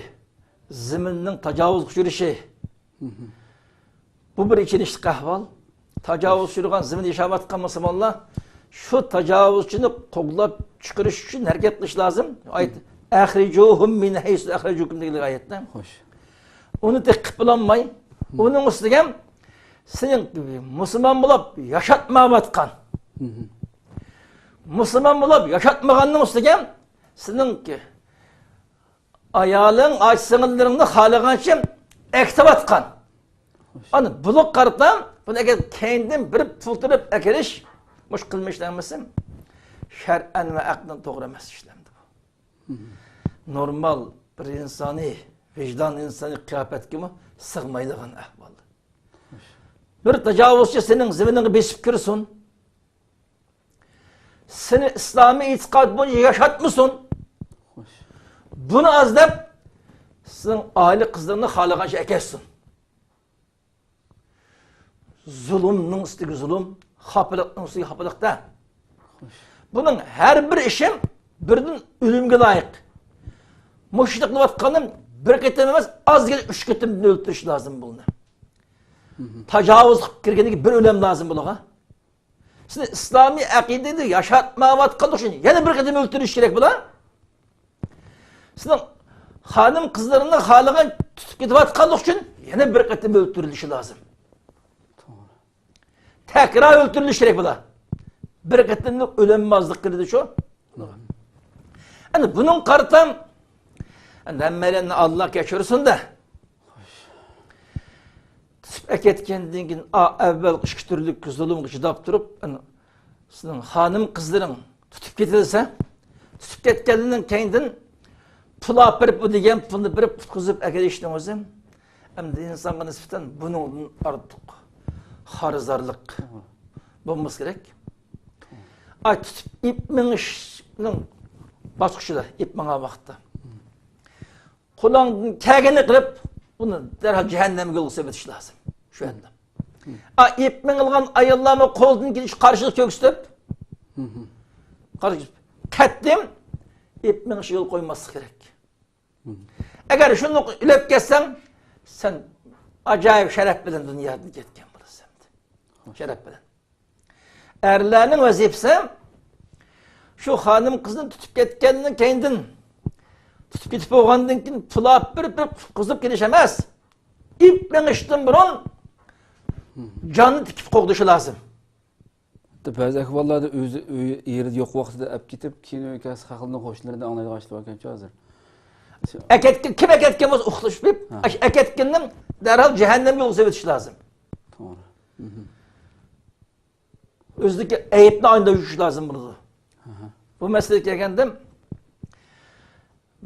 زېمىنىنىڭ تاجاۋۇزغا ئۇچرىشى، مم. بۇ بىر ئېچىنىشلىق ئەھۋال. تاجاۋۇز ئۇچرىغان زېمىندا ياشاۋاتقان مۇسۇلمانلار شۇ تاجاۋۇزچىنى قوغلاپ چىقىرىش ئۈچۈن ھەرىكەت قىلىش لازىم. ئايەت، «ئەخرىجۇھۇم مىن ھەيسۇ ئەخرەجۇكۇم» دېگەن ئايەتتە. خوش. ئۇنى تېخى قىلىپ بولالماي، مم. ئۇنىڭ ئۈستىگە سېنىڭ مۇسۇلمان بولۇپ ياشاتمايۋاتقان، مم. مۇسۇلمان بولۇپ ياشاتمىغاننىڭ ئۈستىگە سېنىڭ ئايالىڭ، ئاچا سىڭىللىرىڭنى خالىغانچە ئەكېتىۋاتقان. ئانا، بۇنىڭغا قارىتا، بۇنى ئەگەر كەينىدىن بىر پۇل تۆلەپ ئەكېلىش، مۇشۇ قىلمىشنىڭ ھەممىسى شەرئەن ۋە ئەقلەن توغرا ئەمەس ئىشلەمدى بۇ. مم. نورمال بىر ئىنسانىي، ۋىجدان ئىنسانىي قىياپەتكىمۇ سىغمايدىغان ئەھۋال. بىر تاجاۋۇزچى سېنىڭ زېمىنىڭغا بېسىپ كىرسۇن، سېنى ئىسلامىي ئېتىقاد بويىچە ياشاتمىسۇن. خوش. بۇنى ئاز دەپ، سېنىڭ ئائىلە قىزلىرىنى خالىغانچە ئەكەتسۇن. زۇلۇمنىڭ ئۈستىگە زۇلۇم، خاپىلىقنىڭ ئۈستىگە خاپىلىق-دە. خوش. بۇنىڭ ھەر بىر ئىشى بىردىن ئۆلۈمگە لايىق. مۇشۇ ئىشنى قىلىۋاتقاننى بىر قېتىم ئەمەس، ئاز دېگەندە ئۈچ قېتىم ئۆلتۈرۈش لازىم بۇنى. مم. تاجاۋۇز قىلىپ كىرگەندىن كېيىن بىر ئۆلۈم لازىم بۇنىڭغا. سېنى ئىسلامىي ئەقىدىدە ياشاتمايۋاتقانلىقى ئۈچۈن يەنە بىر قېتىم ئۆلتۈرۈلۈشى كېرەك بۇلار. سېنىڭ خانىم قىزلىرىڭنى خالىغان تۇتۇپ كېتىۋاتقانلىقى ئۈچۈن يەنە بىر قېتىم ئۆلتۈرۈلۈشى لازىم. تەكرار ئۆلتۈرۈلۈشى كېرەك بۇلار. بىر قېتىملىق ئۆلۈم ئازلىق كىرىدۇ شۇ. ئەنە بۇنىڭغا قارىتا، ئەنە ھەممەيلەننى ئاللا كەچۈرسۇن-دە. تۇتۇپ ئەكەتكەندىن كېيىن، ئا، ئەۋۋەلقى ئىككى تۈرلۈك زۇلۇمغا چىداپ تۇرۇپ، ئەنە، سېنىڭ خانىم قىزلىرىڭ تۇتۇپ كېتىلسە، تۇتۇپ كەتكەننىڭ كەينىدىن پۇل ئاپىرىپ، بۇ دېگەن پۇلنى بېرىپ قۇتقۇزۇپ ئەكېلىشنىڭ ئۆزى ئەمدى ئىنسانغا نىسبەتەن بۇنىڭدىن ئارتۇق خارىزارلىق بولمىسا كېرەك. ئاي، تۇتۇپ ئېلىپ مېڭىشنىڭ باسقۇچىدا، ئېلىپ ماڭغان ۋاقىتتا قولۇڭدىن كەلگىنىنى قىلىپ، ئۇنى دەرھال جەھەننەمگە يولغا سېلىۋېتىش لازىم شۇ ئەمدى. ئا، ئېلىپ مېڭىلغان ئاياللارمۇ قولدىن كېلىشىچە قارشىلىق كۆرسىتىپ، قارشى، قەتئىي ئېلىپ مېڭىشقا يول قويماسلىق كېرەك. ئەگەر شۇنداق ئۆلۈپ كەتسەڭ، سەن ئاجايىپ شەرەپ بىلەن دۇنيادىن كەتكەن بولىسەن. شەرەپ بىلەن. ئەرلەرنىڭ ۋەزىپىسى شۇ خانىم قىزنى تۇتۇپ كەتكەندىن كەينىدىن، تۇتۇپ كېتىپ بولغاندىن كېيىن پۇل ئاپىرىپ بېرىپ قۇتقۇزۇپ كېلىش ئەمەس. ئېلىپ مېڭىشتىن بۇرۇن جاننى تىكىپ قوغدىشى لازىم. بەزى ئەھۋاللاردا ئۆزى ئۆي، ئېرى يوق ۋاقتىدا ئەپ كېتىپ، كېيىن ئۆيگە كەلسە خەقلەرنىڭ خوشلىرىنى ئاڭلايدىغان ئىشلار باركەنچۇ ھازىر. ئەكەتكەن، كىم ئەكەتكەن بولسا ئۇقلىشىپ، ھە. ئەش-، ئەكەتكەننى دەرھال جەھەننەمگە يولغا سېلىۋېتىش لازىم. توغرا. مھم. ئۆزىدىكى ئەيىبنى ئاينىدا يۇيۇش لازىم بولىدۇ. ئاھا. بۇ مەسىلىگە كەلگەندە،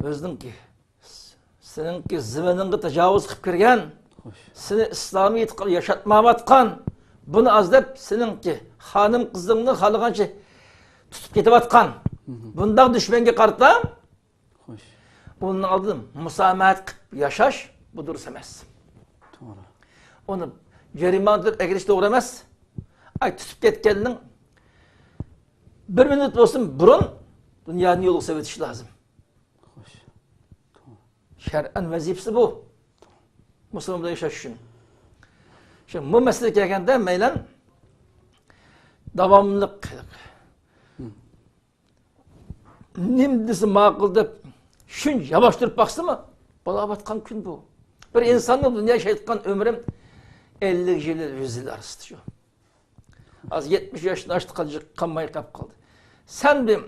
بىزنىڭكى، سېنىڭكى زېمىنىڭغا تاجاۋۇز قىلىپ كىرگەن، خوش. سېنى ئىسلامىي ئېتىقادتا ياشاتمايۋاتقان، بۇنى ئاز دەپ، سېنىڭكى خانىم قىزىڭنى خالىغانچە تۇتۇپ كېتىۋاتقان، مھم. بۇنداق دۈشمەنگە قارىتا، خوش. ئۇنىڭ ئالدىدا مۇسامىھەت قىلىپ ياشاش، بۇ دۇرۇس ئەمەس. توغرا. ئۇنى جەرىمانە تۆلەپ ئەكېلىش توغرا ئەمەس. ئاي، تۇتۇپ كەتكەننىڭ بىر مىنۇت بولسۇن بۇرۇن دۇنيانى يولغا سېلىۋېتىش لازىم. خوش. شەرئەن ۋەزىپىسى بۇ. مۇسۇلمان بىلەن ياشاش ئۈچۈن. شۇ، بۇ مەسىلىگە كەلگەندە، مەيلەن داۋاملىق نېمە دېسە ماقۇل دەپ شۇنچە ياۋاشتۇرۇپ باقسىمۇ، بولاۋاتقان كۈن بۇ. بىر ئىنساننىڭ دۇنيا ياشايدىغان ئۆمرى ئەللىك يىل، يۈز يىل ئارىسىدا شۇ. ھازىر يەتمىش ياشتىن ئاشتى، قالجىقى قالماي قاپ قالدى. سەن بىر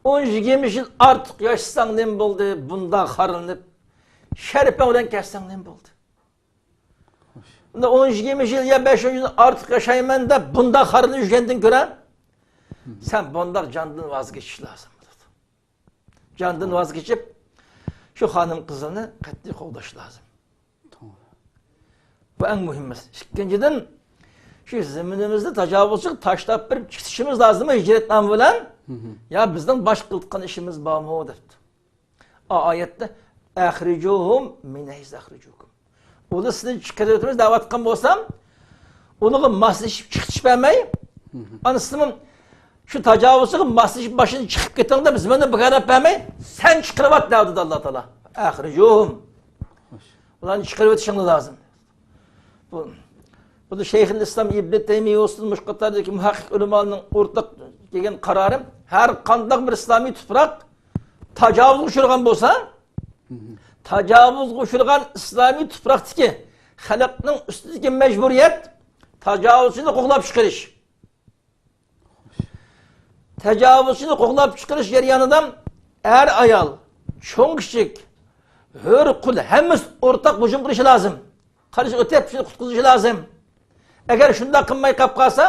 ئون يىگىرمە يىل ئارتۇق ياشىساڭ نېمە بولدى؟ بۇنداق خارلىنىپ، شەرپەڭ بىلەن كەتسەڭ نېمە بولدى؟ ئۇندا ئون يىگىرمە يىل يا بەش ئون يىل ئارتۇق ياشايمەن دەپ بۇنداق خارلىنىپ يۈرگەندىن كۆرە، سەن بۇنداق جاندىن ۋاز كېچىش لازىم بولىدۇ. جاندىن ۋاز كېچىپ، شۇ خانىم قىزنى قەتئىي قوغداش لازىم. توغرا. بۇ ئەڭ مۇھىم مەسىلە. ئىككىنچىدىن، شۇ زېمىنىمىزنى تاجاۋۇزچىغا تاشلاپ بېرىپ كېتىشىمىز لازىممۇ ھىجرەتنامە بىلەن؟ مھم. يا بىزنىڭ باشقا قىلىدىغان ئىشىمىز بارمۇ دەپتۇ. ئا-، ئايەتتە، «ئەخرىجۇھۇم مىن ھەيسۇ ئەخرەجۇكۇم.» ئۇلار سىزنى چىقىرىۋېتىمىز دەۋاتقان بولسام، ئۇلارغا ماسلىشىپ چىقىش بەرمەي، ئانىسىمۇ شۇ تاجاۋۇزچىغا ماسلىشىپ ماشىنا چىقىپ كېتىڭ دەپ، زېمىننى بىكارلاپ بەرمەي، سەن چىقىرىۋەت دەۋاتىدۇ ئاللا تائالا. «ئەخرىجۇھۇم.» ئۇلارنى چىقىرىۋېتىشىڭلار لازىم. بۇ، بۇنى شەيخۇل ئىسلام ئىبنى تەيمىيە بولسۇن، مۇشۇ قاتاردىكى مۇھەققىق ئۆلىمالارنىڭ ئورتاق كەلگەن قارارى، ھەر قانداق بىر ئىسلامىي تۇپراق تاجاۋۇزغا ئۇچرىغان بولسا، تاجاۋۇزغا ئۇچرىغان ئىسلامىي تۇپراقتىكى خەلقنىڭ ئۈستىدىكى مەجبۇرىيەت تاجاۋۇزچىنى قوغلاپ چىقىرىش. تاجاۋۇزچىنى قوغلاپ چىقىرىش جەريانىدا ئەر-ئايال، چوڭ-كىچىك، ھۆر-قۇل ھەممىسى ئورتاق ھۇجۇم قىلىشى لازىم. قارشى ئۆتۈپ شۇنى قۇتقۇزۇشى لازىم. ئەگەر شۇنداق قىلماي قاپ قالسا،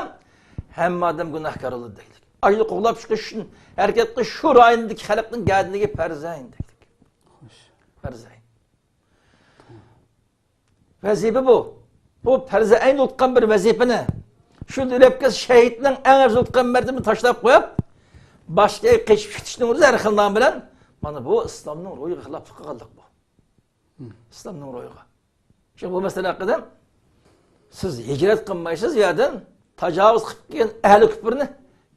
ھەممە ئادەم گۇناھكار بولىدۇ دەيلىك. ئاشۇنى قوغلاپ چىقىش ئۈچۈن ھەرىكەت قىلىش شۇ رايوندىكى خەلقنىڭ گەدىنىگە پەرزەين دەيلىك. پەرزەين. ۋەزىپە بۇ. بۇ پەرزى ئەين تۇتقان بىر ۋەزىپىنى، شۇ دۆلەتكە شەھىدنىڭ ئەڭ ئەرزىيدىغان مەرتىبىنى تاشلاپ قويۇپ، باشقا يەرگە قېچىپ كېتىشنىڭ ئۆزى ھەر خىل نام بىلەن، مانا بۇ ئىسلامنىڭ روھىغا خىلاپلىق قىلغانلىق بۇ. ئىسلامنىڭ روھىغا. شۇ بۇ مەسىلە ھەققىدە سىز ھىجرەت قىلمايسىز، يەردىن تاجاۋۇز قىلىپ كەلگەن ئەھلى كۇپرنى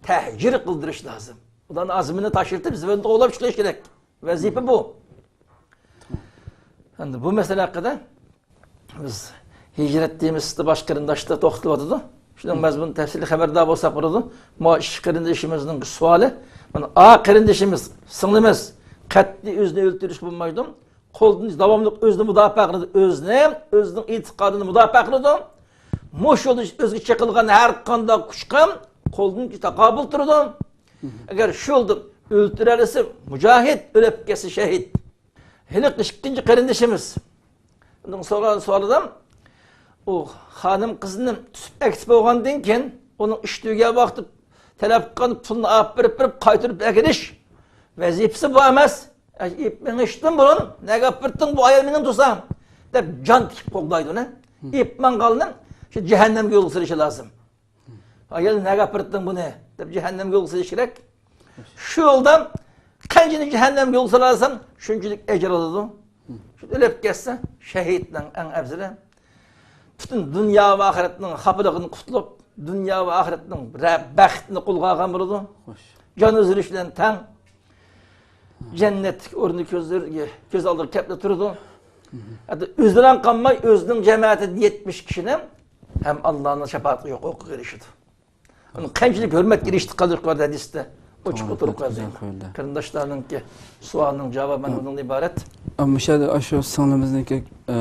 تەھجىر قىلدۇرۇش لازىم. ئۇلارنىڭ ئازمىنى تاشلىتىپ، زېمىنىنى قوغلاپ چىقىرىش كېرەك. ۋەزىپە بۇ. ئەمدى بۇ مەسىلە ھەققىدە بىز ھىجرەت تېمىسىدا باشقا قېرىنداشلار توختىلىۋاتىدۇ. شۇنىڭ مەزمۇنى تەپسىلىي خەۋەردار بولساق بولىدۇ. ما ئىككى قېرىندىشىمىزنىڭ سوئالى، مانا، ئا قېرىندىشىمىز، سىڭلىمىز قەتئىي ئۆزىنى ئۆلتۈرۈش بولمايدۇ. قولدىن داۋاملىق ئۆزىنى مۇداپىئە قىلىدۇ، ئۆزىنى، ئۆزىنىڭ ئېتىقادىنى مۇداپىئە قىلىدۇ. مۇشۇ يولدا ئۆزىگە چېقىلغان ھەر قانداق كۈچكە قولدىن تاقابىل تۇرىدۇ. ئەگەر شۇ يولدا ئۆلتۈرەلىسە مۇجاھىد، ئۆلۈپ كەتسە شەھىد. ھېلىقى ئىككىنچى قېرىندىشىمىز، ئۇنىڭ سورىغان سوئالىدا، ئۇ خانىم قىزنى تۇتۇپ ئەكېتىپ بولغاندىن كېيىن، ئۇنىڭ ئىش تۈگىگەن ۋاقتى تەلەپ قىلغان پۇلنى ئاپ بېرىپ، بېرىپ قايتۇرۇپ ئەكېلىش ۋەزىپىسى بۇ ئەمەس. ئېلىپ مېڭىشتىن بۇرۇن، نەگە ئاپىرىتتىڭ بۇ ئايال مېنىڭ دوستۇم دەپ جان تىكىپ قوغدايدۇ ئۇنى. ئېلىپ ماڭغاننى شۇ جەھەننەمگە يولغا سېلىشى لازىم. ئايال نەگە ئاپىرىتتىڭ بۇنى دەپ جەھەننەمگە يولغا سېلىش كېرەك. شۇ يولدا قانچىلىك جەھەننەمگە يول سالالىسام، شۇنچىلىك ئەجىر ئالىدۇ. شۇ ئۆلۈپ كەتسە، شەھىدنىڭ ئەڭ ئەۋزىلى. پۈتۈن دۇنيا ۋە ئاخىرەتنىڭ خاپىلىقىدىن قۇتۇلۇپ، دۇنيا ۋە ئاخىرەتنىڭ رە-، بەختىنى قولغا ئالغان بولىدۇ. خوش. جان ئۈزۈلۈش بىلەن تەڭ. جەننەتتىكى ئورنى كۆزلىرىگە، كۆز ئالدىغا كەپلا تۇرىدۇ. ھەتتا ئۆزىلا قالماي، ئۆزىنىڭ جەمەتىدىن يەتمىش كىشىنى ھەم ئاللانىڭ شاپائەتىگە ھوقۇققا ئېرىشىدۇ. ئۇنى قانچىلىك ھۆرمەتكە ئېرىشتى قىلىش قىلىپ ھەدىستە ئوچۇق توغرا، ئوتتۇرىغا قويۇلغان. قويۇلدى. قېرىنداشلارنىڭكى سوئالىنىڭ جاۋابى مانا بۇنىڭدىن ئىبارەت. ئە، مۇشۇ يەردە ئاشۇ سىڭلىمىزنىڭكى، ئە،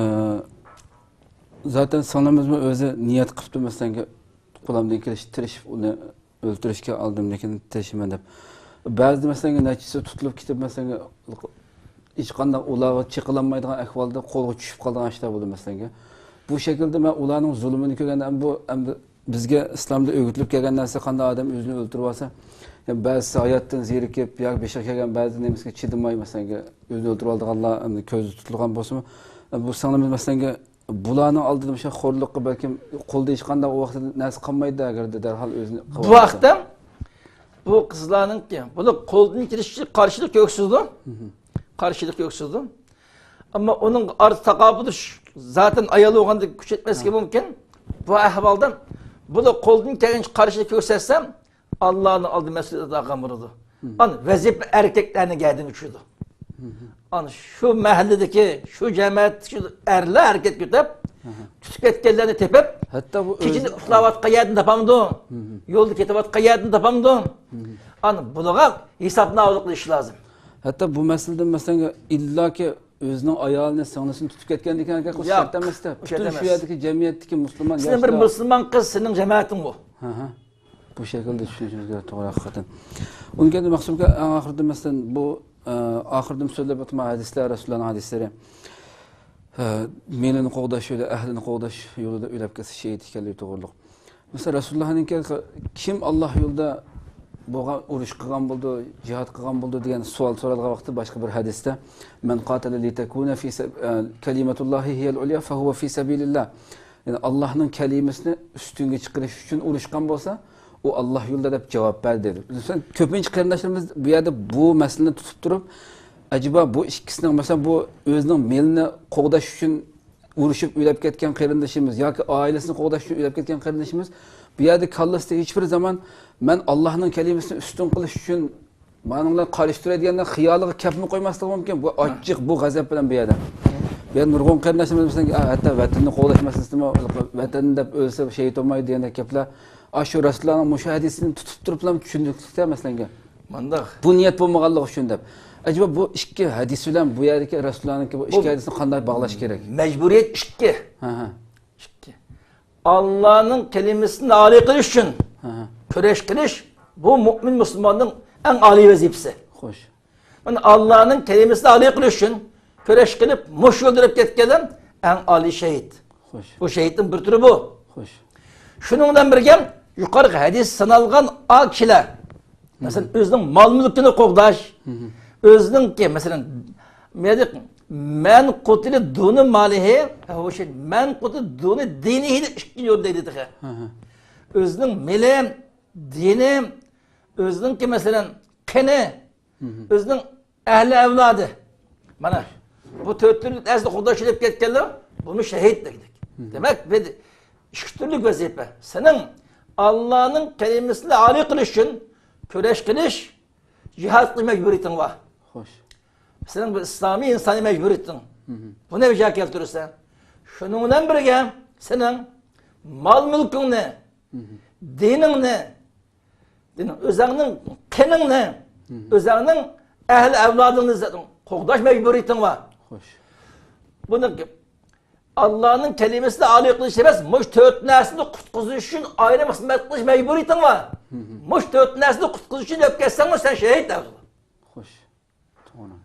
زاتەن سىڭلىمىزمۇ ئۆزى نىيەت قىپتۇ، مەسىلەن، قولۇمدىن كېلىشىچە تىرىشىپ ئۇنى ئۆلتۈرۈشكە ئالدىمدىكىنى تىرىشىمەن دەپ. بەزىدە، مەسىلەن، نەچچىسى تۇتۇلۇپ كېتىپ، مەسىلەن، ھېچقانداق ئۇلارغا چېقىلالمايدىغان ئەھۋالدا قولغا چۈشۈپ قالىدىغان ئىشلار بولىدۇ، مەسىلەن. بۇ شەكىلدە مەن ئۇلارنىڭ زۇلۇمىنى كۆرگەندە، ئەمدى بۇ، ئەمدى بىزگە ئىسلامدا ئۆگىتىلىپ كەلگەن نەرسە، قانداق ئادەم ئۆزىنى ئۆلتۈرۈۋالسا، يا بەزىسى ھاياتتىن زېرىكىپ، ياكى بېشىغا كەلگەن بەزى نېمىسىگە چىدىماي، مەسىلەن، ئۆزىنى ئۆلتۈرۈۋالىدىغانلار ئەمدى كۆزدە تۇتۇلغان بولسىمۇ، بۇ سىڭلىمىز، مەسىلەن، بۇلارنىڭ ئالدىدا مۇشۇ خورلۇققا بەلكىم قولدا ھېچقانداق ئۇ ۋاقىتتا نەرسە قالمايدۇ، ئەگەردە دەرھال ئۆزىنى بۇ ۋاقىتتا بۇ قىزلارنىڭكى، بۇنى قولدىن كېلىشىچە قارشىلىق كۆرسىتىدۇ. مھم. قارشىلىق كۆرسىتىدۇ. ئەمما ئۇنىڭ ئارىدا تاقابىل تۇرۇش زاتەن ئايال بولغاندا كۈچ يەتمەسلىكى ھە. مۇمكىن. بۇ ئەھۋالدا بۇنى قولدىن كەلگەنچە قارشىلىق كۆرسەتسە، ئاللانىڭ ئالدىدا مەسئۇلىيەت ئادا قىلغان بولىدۇ. مھم. ئانا ۋەزىپە ئەركەكلەرنىڭ گەدىنىگە چۈشىدۇ. مھم. ئانا شۇ مەھەللىدىكى، شۇ جەمەتتىكى شۇ ئەرلەر ھەرىكەتكە ئۆتۈپ، ئاھا. تۇتۇپ كەتكەنلەرنى تېپىپ، ھەتتا بۇ كېچىنى ئۆزى ئۇخلاۋاتقان يەردىن تاپامدۇ؟ مھم. يولدا كېتىۋاتقان يەردىن تاپامدۇ؟ مھم. ئانا بۇلارغا ھېسابنامىلىك قىلىش لازىم. ھەتتا بۇ مەسىلىدىن، مەسىلەن، ئىللاكى ئۆزىنىڭ ئايالىنى، سىڭلىسىنى تۇتۇپ كەتكەندىكىن ھەرىكەت قىلىش ياق، شەرت ئەمەس-تە. شەرت پۈتۈن شۇ ئەمەس. يەردىكى جەمئىيەتتىكى مۇسۇلمان سېنىڭ بىر ياشلار مۇسۇلمان قىز سېنىڭ جەمەتىڭ بۇ. ھە، ھە. بۇ شەكىلدە چۈشىنىشىمىز كېرەك، توغرا، ھەقىقەتەن. ئۇنىڭ كەينىدە مەخسۇمكە ئەڭ ئاخىرىدا، مەسىلەن، بۇ، ئە، ئاخىرىدا سۆزلەپ ئۆتمە ھەدىسلەر، رەسۇلۇللانىڭ ھەدىسلىرى. ئە، مېلىنى قوغداش يولى، ئەھلىنى قوغداش يولىدا ئۆلۈپ كەتسە شېھىت ئىكەنلىكى توغرۇلۇق. مەسىلەن، رەسۇلۇللانىڭكى كىم ئاللا يولىدا بولغان ئۇرۇش قىلغان بولىدۇ، جىھاد قىلغان بولىدۇ دېگەن سوئال سورالغان ۋاقىتتا باشقا بىر ھەدىستە، مەن قاتەلە لىتەكۇنە فى سەب-، ئە، كەلىمەتۇللاھى ھىيەل ئۇليا فەھۇۋە فى سەبىلىللا. يەنى ئاللاھنىڭ كەلىمىسىنى ئۈستۈنگە چىقىرىش ئۈچۈن ئۇرۇشقان بولسا، ئۇ ئاللا يولىدا دەپ جاۋاب بەردى دېدى. مەسىلەن، كۆپىنچە قېرىنداشلىرىمىز بۇ يەردە بۇ مەسىلىنى تۇتۇپ تۇرۇپ، ئەجەبا بۇ ئىككىسىنىڭ، مەسىلەن، بۇ ئۆزىنىڭ مېلىنى قوغداش ئۈچۈن ئۇرۇشۇپ ئۆلۈپ كەتكەن قېرىندىشىمىز ياكى ئائىلىسىنى قوغداش ئۈچۈن ئۆلۈپ كەتكەن قېرىندىشىمىز بۇ يەردە كاللىسىدا ھېچبىر زامان مەن ئاللاھنىڭ كەلىمىسىنى ئۈستۈن قىلىش ئۈچۈن مانا بۇلار قارشى تۇراي دېگەندە خىيالىغا كەپمۇ قويماسلىقى مۇمكىن. بۇ ئاچچىق، بۇ غەزەپ بىلەن بۇ يەردە. بۇ يەردە نۇرغۇن قېرىنداشلىرىمىز مەسىلەن، ھە، ھەتتا ۋەتەننى قوغداش مەسىلىسىدىمۇ، ۋەتەن دەپ ئۆلسە شېھىت بولمايدۇ دېگەندەك گەپلەر. ئاشۇ رەسۇلۇللانىڭ مۇشۇ ھەدىسىنى تۇتۇپ تۇرۇپلا چۈشىنىكلىكتە مەسىلەنگە. مانداق. بۇ نىيەت بولمىغانلىقى ئۈچۈن دەپ. ئەجەبا بۇ ئىككى ھەدىس بىلەن بۇ يەردىكى رەسۇلۇللانىڭكى بۇ ئىككى بۇ ھەدىسنى قانداق باغلاش كېرەك؟ مەجبۇرىيەت ئىككى. ھە، ھە. ئىككى. ئاللانىڭ كەلىمىسىنى ئالىي قىلىش ئۈچۈن ھە، ھە. كۈرەش قىلىش، بۇ مۇئمىن مۇسۇلماننىڭ ئەڭ ئالىي ۋەزىپىسى. خوش. مانا ئاللانىڭ كەلىمىسىنى ئالىي قىلىش ئۈچۈن كۈرەش قىلىپ، مۇشۇ يولدا ئۆلۈپ كەتكەنلەر ئەڭ ئالىي شېھىت. خوش. بۇ شېھىتنىڭ بىر تۈرى بۇ. خوش. شۇنىڭ بىلەن بىرگە، يۇقىرىقى ھەدىس سانالغان ئا كىشىلەر، مەسىلەن، مم. ئۆزىنىڭ مال-مۈلكىنى قوغداش، مم. ئۆزىنىڭكى، مەسىلەن، مەن قۇتىلە دۇنى مالىھى، ھە، ئۇ شېھىت، مەن قۇتىلە دۇنى دىنىھى دەپ ئىككىنچى ئورۇندا دەيدۇ تېخى. ھە، ھە. ئۆزىنىڭ مېلى، دىنى، ئۆزىنىڭكى، مەسىلەن، قېنى، مم. ئۆزىنىڭ ئەھلى ئەۋلادى. مانا، بۇ تۆت تۈرلۈك نەرسىنى قوغداش ئۆلۈپ كەتكەنلەر، بۇنى شېھىت دېدۇق. مم. دېمەك، بىر ئىككى تۈرلۈك ۋەزىپە. سېنىڭ ئاللانىڭ كەلىمىسىنى ئالىي قىلىش ئۈچۈن كۈرەش قىلىش، جىھاد قىلىش مەجبۇرىيىتىڭ بار. خوش. سېنىڭ بىر ئىسلامىي ئىنسانىي مەجبۇرىيىتىڭ. مم. بۇنى بىجا كەلتۈرىسەن. شۇنىڭ بىلەن بىرگە سېنىڭ مال-مۈلكۈڭنى، مم. دىنىڭنى، دىنىڭ، ئۆزەڭنىڭ قېنىڭنى، مم. ئۆزەڭنىڭ ئەھلى ئەۋلادىڭنى قوغداش مەجبۇرىيىتىڭ بار. خوش. بۇنى ئاللانىڭ كەلىمىسىنى ئالىي قىلىش ئەمەس، مۇشۇ تۆت نەرسىنى قۇتقۇزۇش ئۈچۈن ئايرىم خىزمەت قىلىش مەجبۇرىيىتىڭ بار. مم. مۇشۇ تۆت نەرسىنى قۇتقۇزۇش ئۈچۈن ئۆلۈپ كەتسەڭمۇ سەن شېھىت دەۋاتىدۇ. خوش. توغرا.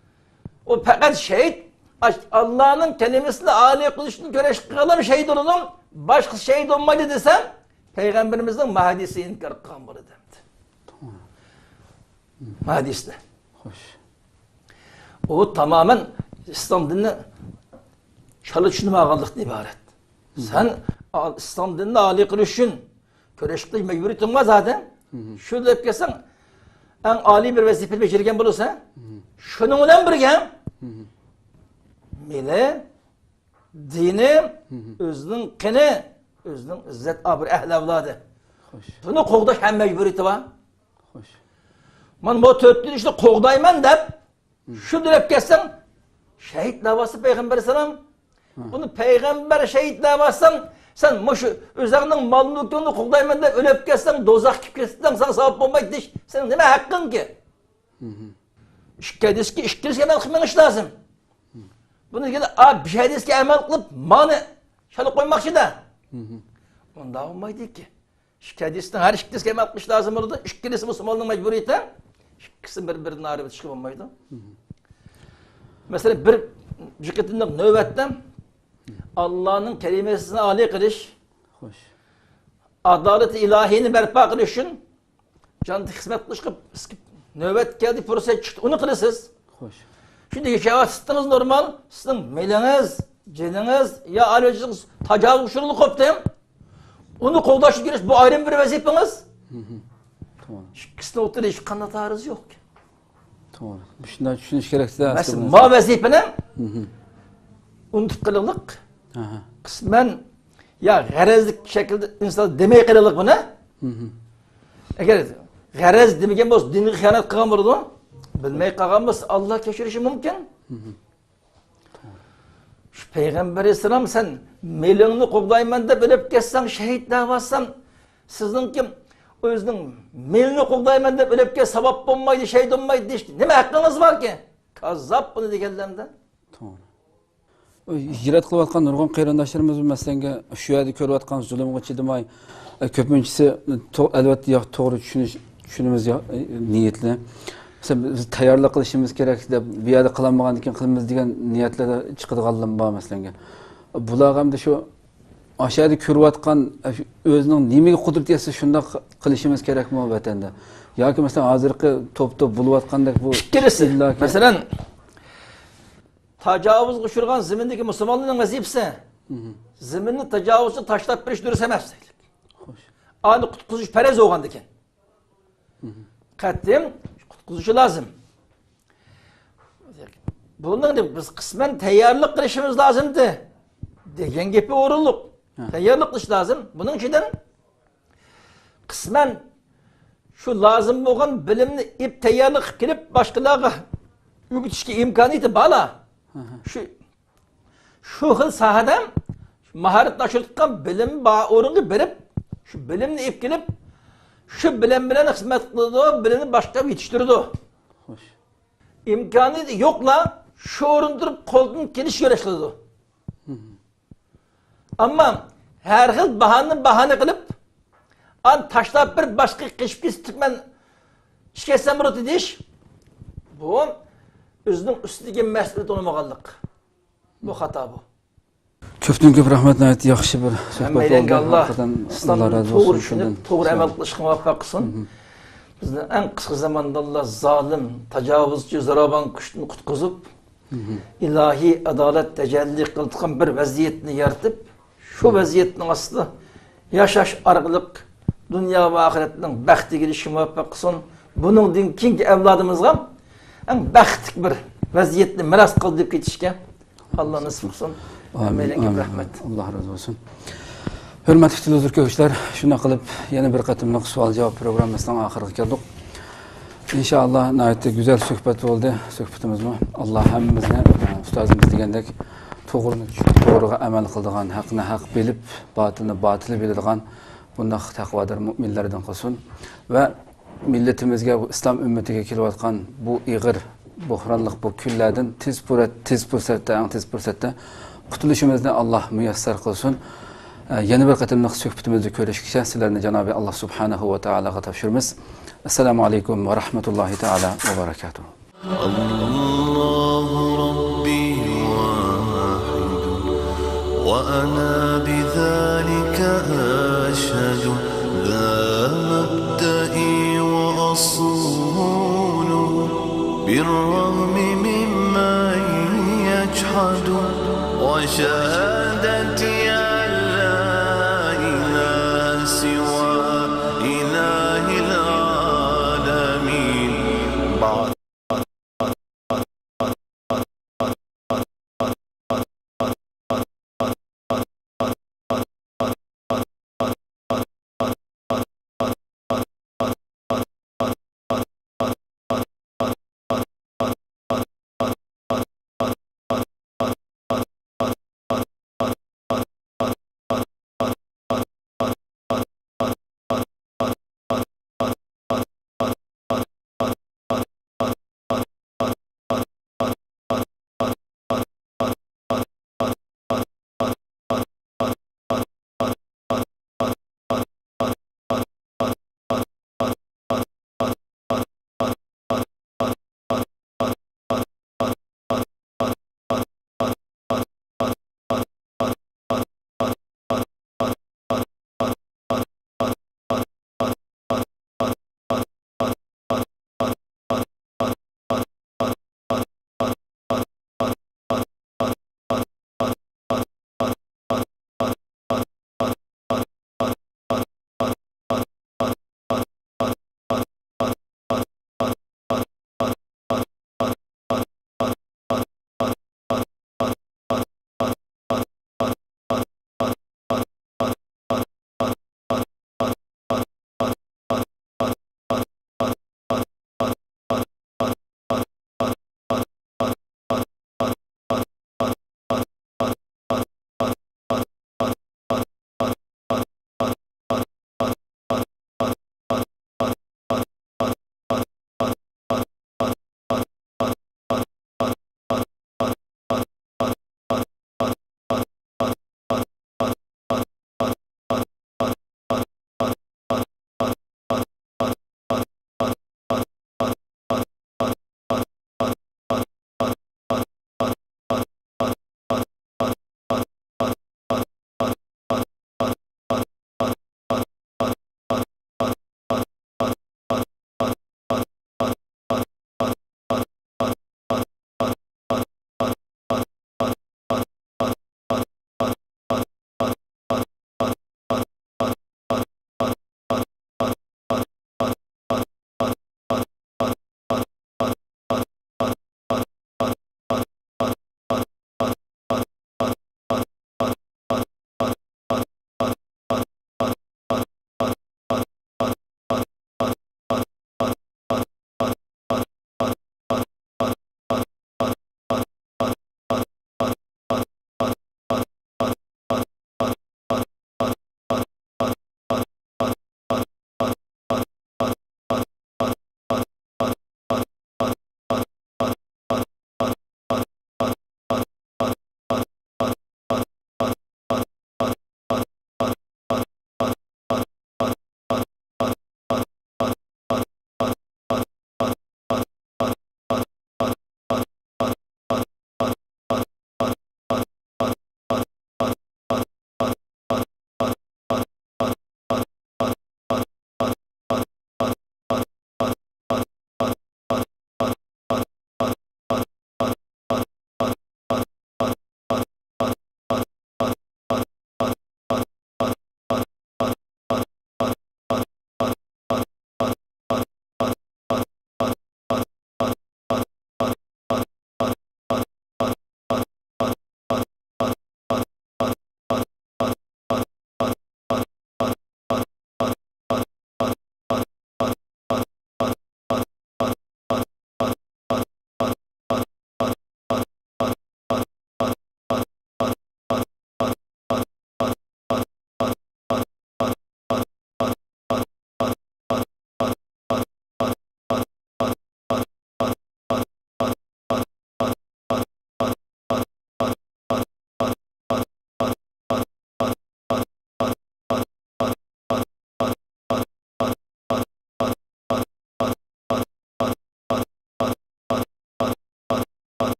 ئۇ پەقەت شېھىت ئاش-، ئاللانىڭ كەلىمىسىنى ئالىي قىلىش ئۈچۈن كۈرەش قىلغانلار شەھىت بولىدۇ، باشقىسى شەھىت بولمايدۇ دېسەم، پەيغەمبىرىمىزنىڭ ما ھەدىسىنى ئىنكار قىلغان بولىدۇ دەمدى. ما ھەدىسنى. خوش. ئۇ تامامەن ئىسلام دىنىنى چالا چۈشىنىپ ئالغانلىقتىن ئىبارەت. سەن ئا-، ئىسلام دىنىنى ئالىي قىلىش ئۈچۈن كۈرەش قىلىش مەجبۇرىيىتىڭ بار زادى. شۇ دەپ كەلسەڭ، ئەڭ ئالىي بىر ۋەزىپىنى بېجىرگەن بولىسەن. شۇنىڭ بىلەن بىرگە مىللەت، دىنى، ئۆزىنىڭ قېنى، ئۆزىنىڭ ئىززەت ئابرۇ ئەھلى ئەۋلادى. خوش. بۇنى قوغداش ھەم مەجبۇرىيىتى بار. خوش. مانا بۇ تۆتىنچىنى قوغدايمەن دەپ، شۇ دەپ كەتسەڭ، شەھىت دەۋاتسا پەيغەمبەر ئەلەيھىسسالام. بۇنى پەيغەمبەر شەھىت دەۋاتساڭ، سەن مۇشۇ ئۆزۈڭنىڭ مال مۈلكىڭنى قوغدايمەن دەپ ئۆلۈپ كەتسەڭ، دوزاخقا كىرىپ كەتسەڭ، ساڭا ساۋاب بولمايدۇ دېيىش، سېنىڭ نېمە ھەققىڭكى؟ ئىككى ھەدىسكە ئىككىلىسىگە ئەمەل قىلىپ مېڭىش لازىم. بۇنى دېگەندە، ئا، بىر ھەدىسكە ئەمەل قىلىپ، مانى شالا قويماقچىدا. ئۇنداق بولمايدۇكى. ئىككى ھەدىسنىڭ ھەر ئىككىلىسىگە ئەمەل قىلىش لازىم بولىدۇ. ئىككىلىسى مۇسۇلماننىڭ مەجبۇرىيىتى. ئىككىسىنى بىر-بىرىدىن ئايرىۋېتىشكە بولمايدۇ. مەسىلەن، بىر، بىر قېتىملىق نۆۋەتتە ئاللانىڭ كەلىمىسىنى ئالىي قىلىش، خوش، ئادالىتى ئىلاھىينى بەرپا قىلىش ئۈچۈن جانىدىن خىزمەت قىلىشقا نۆۋەت كەلدى، پۇرسەت چىقتى، ئۇنى قىلىسىز. خوش. شۇنداق ياشاۋاتىسىز، نورمال. سىزنىڭ مېلىڭىز، جېنىڭىز يا ئائىلىڭىز تاجاۋۇزغا ئۇچرىدى، قوپتى. ئۇنى قوغداش كېرەك، بۇ ئايرىم بىر ۋەزىپىڭىز. توغرا. ئىككىسىنىڭ ئوتتۇرىدا ھېچقانداق تارىزى يوق. توغرا. شۇنداق چۈشىنىش كېرەك-دە، مەسىلەن، ئەسلىدە. ما ۋەزىپىنى ئۇنتۇپ قېلىڭلىق. قىسمەن يا غەرەزلىك شەكىلدە ئىنسان دېمەي قېلىڭلىق بۇنى. ئەگەر غەرەز دېمىگەن بولسا، دىنغا خىيانەت قىلغان بولىدۇ. بىلمەي قالغان بولسا، ئاللا كەچۈرۈشى مۇمكىن. شۇ پەيغەمبەر ئەلەيھىسسالام، سەن مېلىڭنى قوغدايمەن دەپ ئۆلۈپ كەتسەڭ، شەھىت دەۋاتسام، سىزنىڭكى ئۆزىنىڭ مېلىنى قوغدايمەن دەپ ئۆلۈپ كەتسە، ساۋاب بولمايدۇ، شەھىت بولمايدۇ دېيىشكە نېمە ھەققىڭىز باركى؟ كاززاپ بۇنى دېگەنلەردە. توغرا. ھىجرەت قىلىۋاتقان نۇرغۇن قېرىنداشلىرىمىز، مەسىلەنگە، شۇ يەردە كۆرۈۋاتقان زۇلۇمغا چىدىماي، ئە، كۆپىنچىسى تو-، ئەلۋەتتە، يا-، توغرا چۈشىنىش، چۈشىنىمىز، يا-، ئە، نىيەتنى. مەسىلەن، بىز تەييارلىق قىلىشىمىز كېرەك دەپ، بۇ يەردە قىلالمىغاندىن كېيىن قىلىمىز دېگەن نىيەتلەردە چىقىدىغانلىرىمۇ بار، مەسىلەنگە. بۇلارغا ئەمدى شۇ، ئاشۇ يەردە كۆرۈۋاتقان، ئە، شۇ ئۆزىنىڭ نېمىگە قۇدرىتى يەتسە، شۇنداق قىلىشىمىز كېرەكمۇ ۋەتەندە؟ ياكى، مەسىلەن، ھازىرقى توپ-توپ بولۇۋاتقاندەك بۇ ئىككىلىسى. ئىللاكى مەسىلەن، تاجاۋۇزغا ئۇچرىغان زېمىندىكى مۇسۇلمانلارنىڭ ۋەزىپىسى، زېمىننى تاجاۋۇزچىغا تاشلاپ بېرىش دۇرۇس ئەمەس دەيلى. خوش. ئانى قۇتقۇزۇش پەرز بولغاندىكىن. قەتئىي قۇتقۇزۇشى لازىم. بۇنىڭ بىز قىسمەن تەييارلىق قىلىشىمىز لازىمدى دېگەن گېپى ئورۇنلۇق. تەييارلىق قىلىش لازىم. بۇنىڭ ئىچىدىن قىسمەن شۇ لازىم بولغان بىلىمنى ئېلىپ تەييارلىق قىلىپ كېلىپ، باشقىلارغا ئۆگىتىشكە ئىمكانىيىتى بارلا. شۇ، شۇ خىل ساھەدە ماھارەتنى ئاشۇرۇۋاتقان بىلىم بار ئورۇنغا بېرىپ، شۇ بىلىمنى ئېلىپ كېلىپ، شۇ بىلىم بىلەن خىزمەت قىلىدۇ، بىلىمنى باشقىلارغا يېتىشتۈرىدۇ. خوش. ئىمكانىيىتى يوقلار شۇ ئورۇندا تۇرۇپ قولدىن كېلىشىچە كۈرەش قىلىدۇ. ئەمما ھەر خىل باھانىنى باھانە قىلىپ، ئان تاشلاپ بېرىپ باشقا قېچىپ كېتىپ، مەن ئىچكەنسەم بۇرۇت دېيىش، بۇ ئۆزىنىڭ ئۈستىدىكى مەسئۇلىيىتىنى تونۇمىغانلىق. بۇ خاتا بۇ. كۆپتىن كۆپ رەھمەت، ناھايىتى ياخشى بىر سۆھبەت بولدى. ھەممەيلەنگە ئاللا ھەقىقەتەن ئىسلامنى توغرا چۈشىنىپ، توغرا ئەمەل قىلىشقا مۇۋەپپەق قىلسۇن. بىزنى ئەڭ قىسقا زاماندا ئاللا زالىم، تاجاۋۇزچى، زوراۋان كۈچتىن قۇتقۇزۇپ، ئىلاھىي ئادالەت تەجەللى قىلىدىغان بىر ۋەزىيەتنى يارىتىپ، شۇ ۋەزىيەتنىڭ ئاستىدا ياشاش ئارقىلىق دۇنيا ۋە ئاخىرەتنىڭ بەختىگە ئېرىشىشكە مۇۋەپپەق قىلسۇن. بۇنىڭدىن كېيىنكى ئەۋلادىمىزغا ئەڭ بەختلىك بىر ۋەزىيەتنى مىراس قالدۇرۇپ كېتىشكە ئاللا نېسىپ قىلسۇن. ئامىن، ھەممەيلەنگە ئامىن. رەھمەت. ئاللا رازى بولسۇن. ھۆرمەتلىك تېلېۋىزور كۆرگۈچىلەر، شۇنداق قىلىپ يەنە بىر قېتىملىق سوئال-جاۋاب پروگراممىسىنىڭ ئاخىرىغا كەلدۇق. ئىنشائاللا، ناھايىتى گۈزەل سۆھبەت بولدى سۆھبىتىمىزمۇ. ئاللا ھەممىمىزنى، ئە، ئۇستازىمىز دېگەندەك، توغرىنى چۈشىنىپ، توغرىغا ئەمەل قىلىدىغان، ھەقنى ھەق بىلىپ، باتىلنى باتىل بىلىدىغان بۇنداق تەقۋادار مۆمىنلەردىن قىلسۇن ۋە مىللىتىمىزگە، بۇ ئىسلام ئۈممىتىگە كېلىۋاتقان بۇ ئېغىر بوھرانلىق بۇ كۈنلەردىن تېز پۇرەت-، تېز پۇرسەتتە، ئەڭ تېز پۇرسەتتە قۇتۇلۇشىمىزنى ئاللا مۇيەسسەر قىلسۇن. ئە، يەنە بىر قېتىملىق سۆھبىتىمىزدە كۆرۈشكىچە سىلەرنى جانابى ئاللا سۇبھانەھۇ ۋە تائالاغا تاپشۇرىمىز. ئەسسالامۇ ئەلەيكۇم ۋە رەھمەتۇللاھى تائالا ۋە بەرەكاتۇھۇ. الله ربي وشهادتي